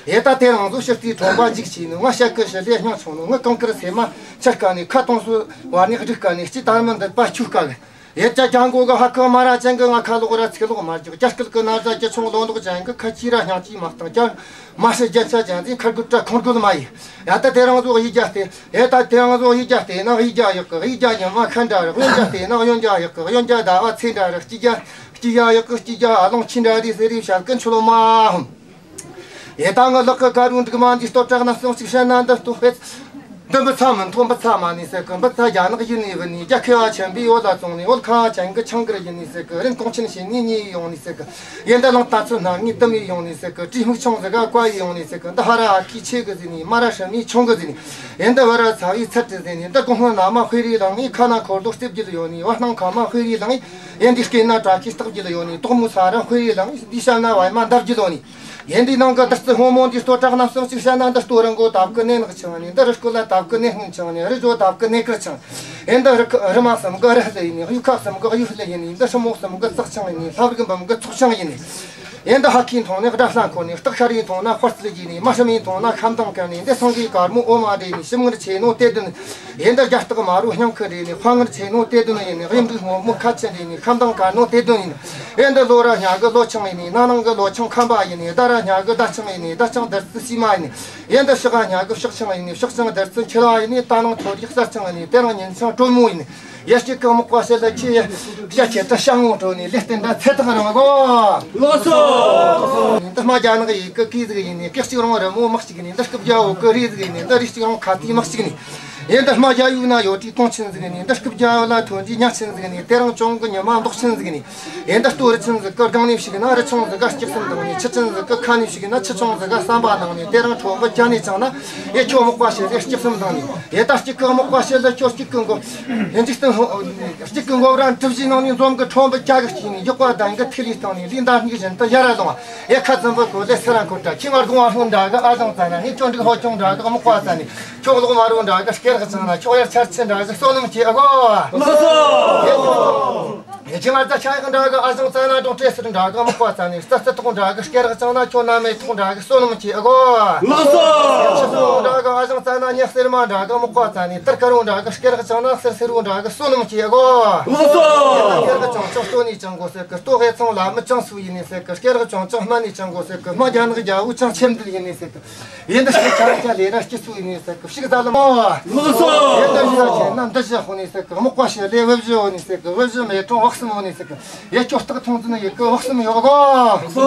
ཨེ་ད་དེ་རིང་བཟོ་ཕྱིར་དེའི་གྲོང་པ་འཇིག་བྱས་ནས། ང་བཤད་གི་ཞི་ལས་སྙིང་ཆུང་ནོ། ངི་གངས་དཀར་སེ་མ་ཆར་ཀ་ནས། ཁ་སྟོང་སོ་བར་ནས་སྒྲིག་ཀ་ནས། སྤྱི་དར་མི་འདི་པ་ཆུ་ཀ་གི། ཡེ་ཅ་ཅང་གོ་གི་ཧ་ཁི་མ་ར་ཅན་གི། ང་ཁ་ལོག་ར་ཚིག་ལོག་མ་རྒྱག། སྐྱ་སྐལ་གི་ན་བཟའ་ཅི་ཆུང་ལོ་འདོགས་ཅན་གི། ཁ་ཅི་ར་སྙིང་ཅི་མ་བཏང་། ཅང་མ་ཧྲི་རྒྱན་ཆ་ཅན་ཟིག་མཁར་རྒོད་ར་ཁོང་རྒོད་མ་ཡིན། ཡ་ད་དེ་རིང་བཟོ་གཡུལ་རྒྱལ་བལྟས། ཨེ་ད་དེ་རིང་བཟོ་གཡུལ་རྒྱལ་བལྟས་ན་གཡུལ་རྒྱལ་གཡག་གི། གཡུལ་རྒྱལ་ཉི་མ་ཁ་འདྲ་རེད། གཡོན་རྒྱལ་བལྟས་ན་གཡོན་རྒྱལ་གཡག་གི། གཡོན་རྒྱལ་ཟླ་བ་ཚེས་འདྲ་རེད། དཀྱིལ་རྒྱལ་དཀྱིལ་རྒྱལ་གཡག་གི། དཀྱིལ་རྒྱལ་ཨ་ལོང་ཁྱི་འདྲ་རེད་ཟེར་རེ་བཤད་གི་འཆོལ་ལོ་མ་ཧམ། ཨེ་ད་ངི་ལག་གི་དཀར་རོ་འབྲུག་མ་འདི་ལྟོ་བྲག་ན་སོང་ཅིག་བཤད་ན་འདི་ལྟོ་ཧེ། འདི་འབུ་ཚ་མི་མཐོ་འབུ་ཚ་མ་ནི་ཟེར་གི། འབུ་ཚ་རྒྱ་ནག་ཡུལ་ནས་བུད་ནས། རྒྱ་ཁེ་བ་ཆེན་པོའི་འོད་ལ་བཙོང་ནས། འོད་ཁ་བ་ཅན་གི་ཆང་གིར་ཡིན་ནི་ཟེར་གི། རིན་གོང་ཆེན་བྱས་ནས་ཉེ་ཡོང་ནི་ཟེར་གི། ཡེ་འདི་ལང་ད་ཚོད་སྣ་ངས་དུ་མི་ཡོང་ནི་ཟེར་གི། བྲིས་སྨུག་ཆུང་ཟིག་ག་བཀའ་ཡི་ཡོང་ནི་ཟེར་གི། འདི་ཧ་ར་ཨ་ཁི་ཆེ་གི་ཟེར་ནས། མ་ར་ཧྲི་མི་ཆུང་གི་ཟེར་ནས། ཡེ་འདི་བུ་ར་ཚ་བའི་ཚད་དུ་ཟེར་ནས། འདི་གོང་སྔོན་ན་མ་དཔེ་རིས་ལང་ནས། ཁ་ན་འཁོར་ལོ་རྩེ་བརྒྱུད་ཡོད་ནི། བ་སྣང་ཁ་མ་དཔེ་རིས་ལང་ནས། ཡེ་འདི་སྐེ་ན་བྲག་གི་སྟག་བརྒྱུད་ཡོད་ནི། དོག་མོ་ས་ར་དཔེ་རིས་ལང་ནས། འདི་ཤ་ན་བ་མ་འདབ་བརྒྱུད་ཡོད་ནི། ཡེ་འདི་ནང་གི་བདུད་རྩི་ཕོ་མོ་འདི་ལྟོ་བྲག་ན་སོང་ཅིག་བཤད་ན། འདི་ལྟོ་རི་མགོ་དབ་གི་གནས་ནག་ཆང་ནི། འདི་རི་སྐོར་ལ་དབ་གི་གནས་སྔོན་ཆང་ནི། རི་ཇོ་དབ་གི་གནས་དཀར་ཆང་། ཡེ་འདི་རི་ཁ་རི་མ་གསུམ་གི་རི་ལི་ཡིན་ནི། གཡུ་ཁ་གསུམ་གི་གཡུ་ལི་ཡིན་ནི། འདི་སྲིན་མོ་གསུམ་གི་ཙག་ཆང་ཡིན་ནི། ལྷ་རིགས་འབུམ་གི་ཚོགས་ཆང་ཡིན་ནི། ཡེ་འདི་ཧ་ཁིའི་འཐུང་ནི་དགྲ་ལྷ་འཁོར་ནི། སྟག་ཤ་རའི་འཐུང་ན་དཔལ་རྩལ་རྒྱས་ནི། མ་ཧྲི་མིའི་འཐུང་ན་ཤམ་དང་བཀལ་ནི། འདི་སང་གི་དཀར་མོ་འོ་མ་འདྲེས་ནི། ཞིམ་མངར་ཆེ་ནོ་དེ་བདུན། ཡེ་འདི་རྒྱ་སྟག་མ་རུ་སྙིང་ཁུ་རེ་ནི། དཔའ་ངར་ཆེ་ནོ་དེ་དུ་ནི་ཡིན་ནི། གཡུ་འབྲུག་སྔོན་མོ་ཁ་ཆེན་རེ་ནི། ཁམས་དང་དཀར་ནོ་དེ་དུ་ཡིན་ནི། ཡེ་འདི་ལོ་ར་ཉག་གི་ལོ་ཆུང་ཡིན་ནི། ན་ནིང་གི་ལོ་ཆུང་ཁམས་པ་ཡིན་ནི། ཟླ་ར་ཉག་གི་ཟླ་ཆུང་ཡིན་ནི། ཟླ་ཆུང་བདུད་རྩི་སྲིད་མ་ཡིན་ནི། ཡེ་འདི་ཕྱི་ག་ཉག་གི་ཕྱོགས་ཆུང་ཡིན་ནི། ཕྱོགས་ཆུང་བདུད་རྩི་འཁྱིལ་བ་ཡིན་ནི། ད་ནང་ཁྲོ་རིགས་གསར་ཆུང་ཡིན་ནི། དེ་རིང་ཉིན་ཆུང་དྲོན་མོ་ཡིན་ནི། ཡེ་གཅིག་གི་མག་པ་ཞི་ལི་ཁྱེད་ཡེ་ཤ་ཁྱེད་ད་ཤ་ངོ་དྲོ་ནི། ལས་རྟེན་ད་ཚེ་ཐག་རིང་གོ། ལགས་སོ། འདི་སྨད་རྒྱ་ནག་ཡུལ་གི་གི་ཟིག་ཡིན་ནི། སྐེ་གཅིག་རིང་རི་མོ་དམག་གཅིག་ནི། འདི་སྐུ་བརྒྱ་འོག་གི་རི་ཟིག་ཡིན་ནི། འདི་རི་གཅིག་རིང་ཁ་ཏི་དམག་གཅིག་ནི། ཡེ་འདི་སྨད་རྒྱ་ཡུལ་ན་ཡོད་དྲིས་གོང་ཆེན་ཟིག་ནི། འདི་སྐུ་བརྒྱ་ལ་ཐོན་དྲིས་ཉག་ཆེན་ཟིག་ནི། དེ་རིང་གྲོང་གི་ཉི་མ་མདོག་ཆེན་ཟིག་ནི། ཡེ་འདི་སྟོད་རི་ཆེན་ཟིག་གི་སྒང་ནས་ཕྱུག་ན་རི་ཆུང་ཟིག་ག་སྐྱིད་སེམས་དང་ནི། ཆུ་ཆེན་ཟིག་གི་ཁ་ནས་ཕྱུག་ན་ཆུ་ཆུང་ཟིག་ག་བསམ་པ་དང་ནི། དེ་རིང་ཁྲོ་འབུ་རྒྱ་ནས་བཅིངས་ན། ཡེ་ཁྱོད་མག་པ་ཞི་ལི་སྐྱིད་སེམས་དང་ནི། ཡེ་ད་གཅིག་གི་མག་པ་ཞི་ལི་ཁྱོད་གཅིག་གི་མགོ། ཡེ་འཇིག་རྟེན་ཧོ་གཅིག་གི་མགོ་ར་གྲུ་བཞིའི་ནང་ནས་འཛོམས་གི། ཁྲོ་འབུ་རྒྱ་གི་གཅིག་ནི། ཡག་པ་ལྡན་གི་ཐིག་ལེ་སྟེང་ནས། ལུས་འདར་སྙིགས་བཞིན་དུ་ཡར་ར་ལོང་བ། ཡེ་ཁ་ཙམ་པོ་གོ་ལེ་སེ་ར་འཁོར་དྲ། ཁྱི་ང་སྒོང་བ་ལྷུང་འདྲ་གི་ཨ་ཞང་ཙ་ན་ནི། ཁྱོད་འབྲུག་ཧོ་ཁྱོང་འདྲ་གི་མག་པ་ཙ་ནི། ཁྱོད་ལོག་མ་རུ་འདྲ་གི་སྐེ་རག་ཚང་ན། ཁྱོད་ཡར་ཆར་ཆི་འདྲ་གི་བསོད་ནམས་ཆེ་ཨ་གོ། ལགས་སོ། ཡེ་ཁྱི་ང་རྩ་ཆ་ཡག་འདྲ་གི་ཨ་ཞང་ཙ་ན། གྲོང་བྲེ་སེར་འདྲ་གི་མག་པ་ཙ་ནི། རྩ་རྩི་ཐོག་འདྲ་གི་སྐེ་རག་ཚང་ན། ཁྱོད་ན་མེ་ཐོག་འདྲ་གི་བསོད་ནམས་ཆེ་ཨ་གོ། ལགས་སོ། ཆུ་སོ་འདྲ་གི་ཨ་ཞང་ཙ་ན། ཉག་སེར་མ་འདྲ་གི་མག་པ་ཙ་ནི། དར་དཀར་རོ་འདྲ་གི་སྐེ་རག་ཚང་ན། སེར་སེར་རོ་འདྲ་གི་བསོད་ནམས་ཆེ་ཨ་གོ། ལགས་སོ། སྐེ་རག་ཚང་ཚང་སྟོད་ནས་ཅང་གོ་ཟེར་གི། སྟོད་ཧེ་ཚང་ལ་མི་ཅང་སུ་ཡིན་ནི་ཟེར་གི། སྐེ་རག་ཚང་ཚང་སྨད་ནས་ཅང་གོ་ཟེར་གི། སྨད་རྒྱ་ནག་རྒྱལ་པོ་ཅང་ཆེམ་འདུལ་ཡིན་ནི་ཟེར་གི། ཡེ་འདི་ཤེས་ཆ་ཆ་ལས་ར་སྐྱིད་སུ་ཡིན་ནི་ཟེར་གི། ཕྱུག་ཟ་ལ་མ་བ། ལགས་སོ། ཡེ་འདི་བཞི་ཆེ་ན་འདི་བཞི་ཧོ་ནི་ཟེར་གི། མག་པ་ཞི་ལི་བུ་བཞི་ཧོ་ནི་ཟེར་གི། བུ་བཞི་མེ་ཀྲོང་བག་གསུམ་ཧོ་ནི་ཟེར་གི། ཡེ་ཁྱོད་སྟག་ཐུང་ཙི་ནི་ཡེ་གི་བག་གསུམ་ཡོད་གོ། ལགས་སོ།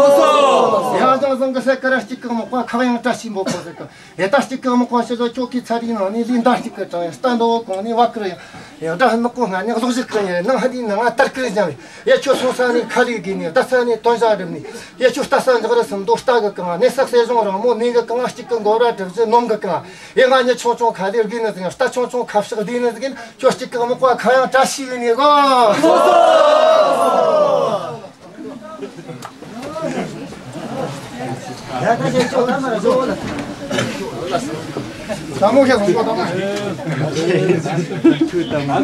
ཡ་ཅང་བཟང་གི་ཟེར་གི་ར་གཅིག་གི་མག་པ་ཁ་གཡང་བཀྲ་ཤིས་འབོད་གོ་ཟེར་གི། ཡེ་ད་གཅིག་གི་མག་པ་ཞི་ལི་ཁྱོད་ཀྱི་ཚ་རིའི་ནང་ནས་ལུས་འདར་གཅིག་གི་གྲང་ཡེ། རྟ་འདོ་གོང་ནས་བ་ཀིར་ཡང་། ཡང་དགྲ་ནག་པོ་སྔ་ནས་གློག་བཞུར་གི་ཡེ། ནང་ཧ་དེའི་ནང་ང་དར་གི་ལྗང་ཡེ། ཡེ་ཁྱོད་སོང་ས་ནས་ཁ་ལས་གི་ནས། བདའ་ས་ནས་དོན་བྱ་འགྲིམ་ནས། ཡེ་ཁྱོད་རྟ་ས་འཇག་རི་སུམ་མདོ་རྟ་གི་གང་། གནས་ས་གསེར་གཞོང་རིང་མོ་ནས་གི་གང་། གཅིག་གི་མགོ་ར་གྲུ་བཞི་ནོམ་གི་གང་། ཡེ་ང་མྱི་ཆུང་ཆུང་ཁ་ལས་བརྒལ་ནི་ཟིག་ཡིན། རྟ་ཆུང་ཆུང་ཁ་ཕྱག་བདེ་ནི་ཟིག་ཡིན། ཁྱོད་གཅིག་གི་མག་པ་ཁ་གཡང་བཀྲ་ཤིས་ཡིན་ནི་གོ། ལགས་སོ། ཡ་ད་ཁྱེད་ཆོ་ད་མ་ར་ཟོ་ལ། ད་མོ་ཁྱེད་ཟོ་ད་མ།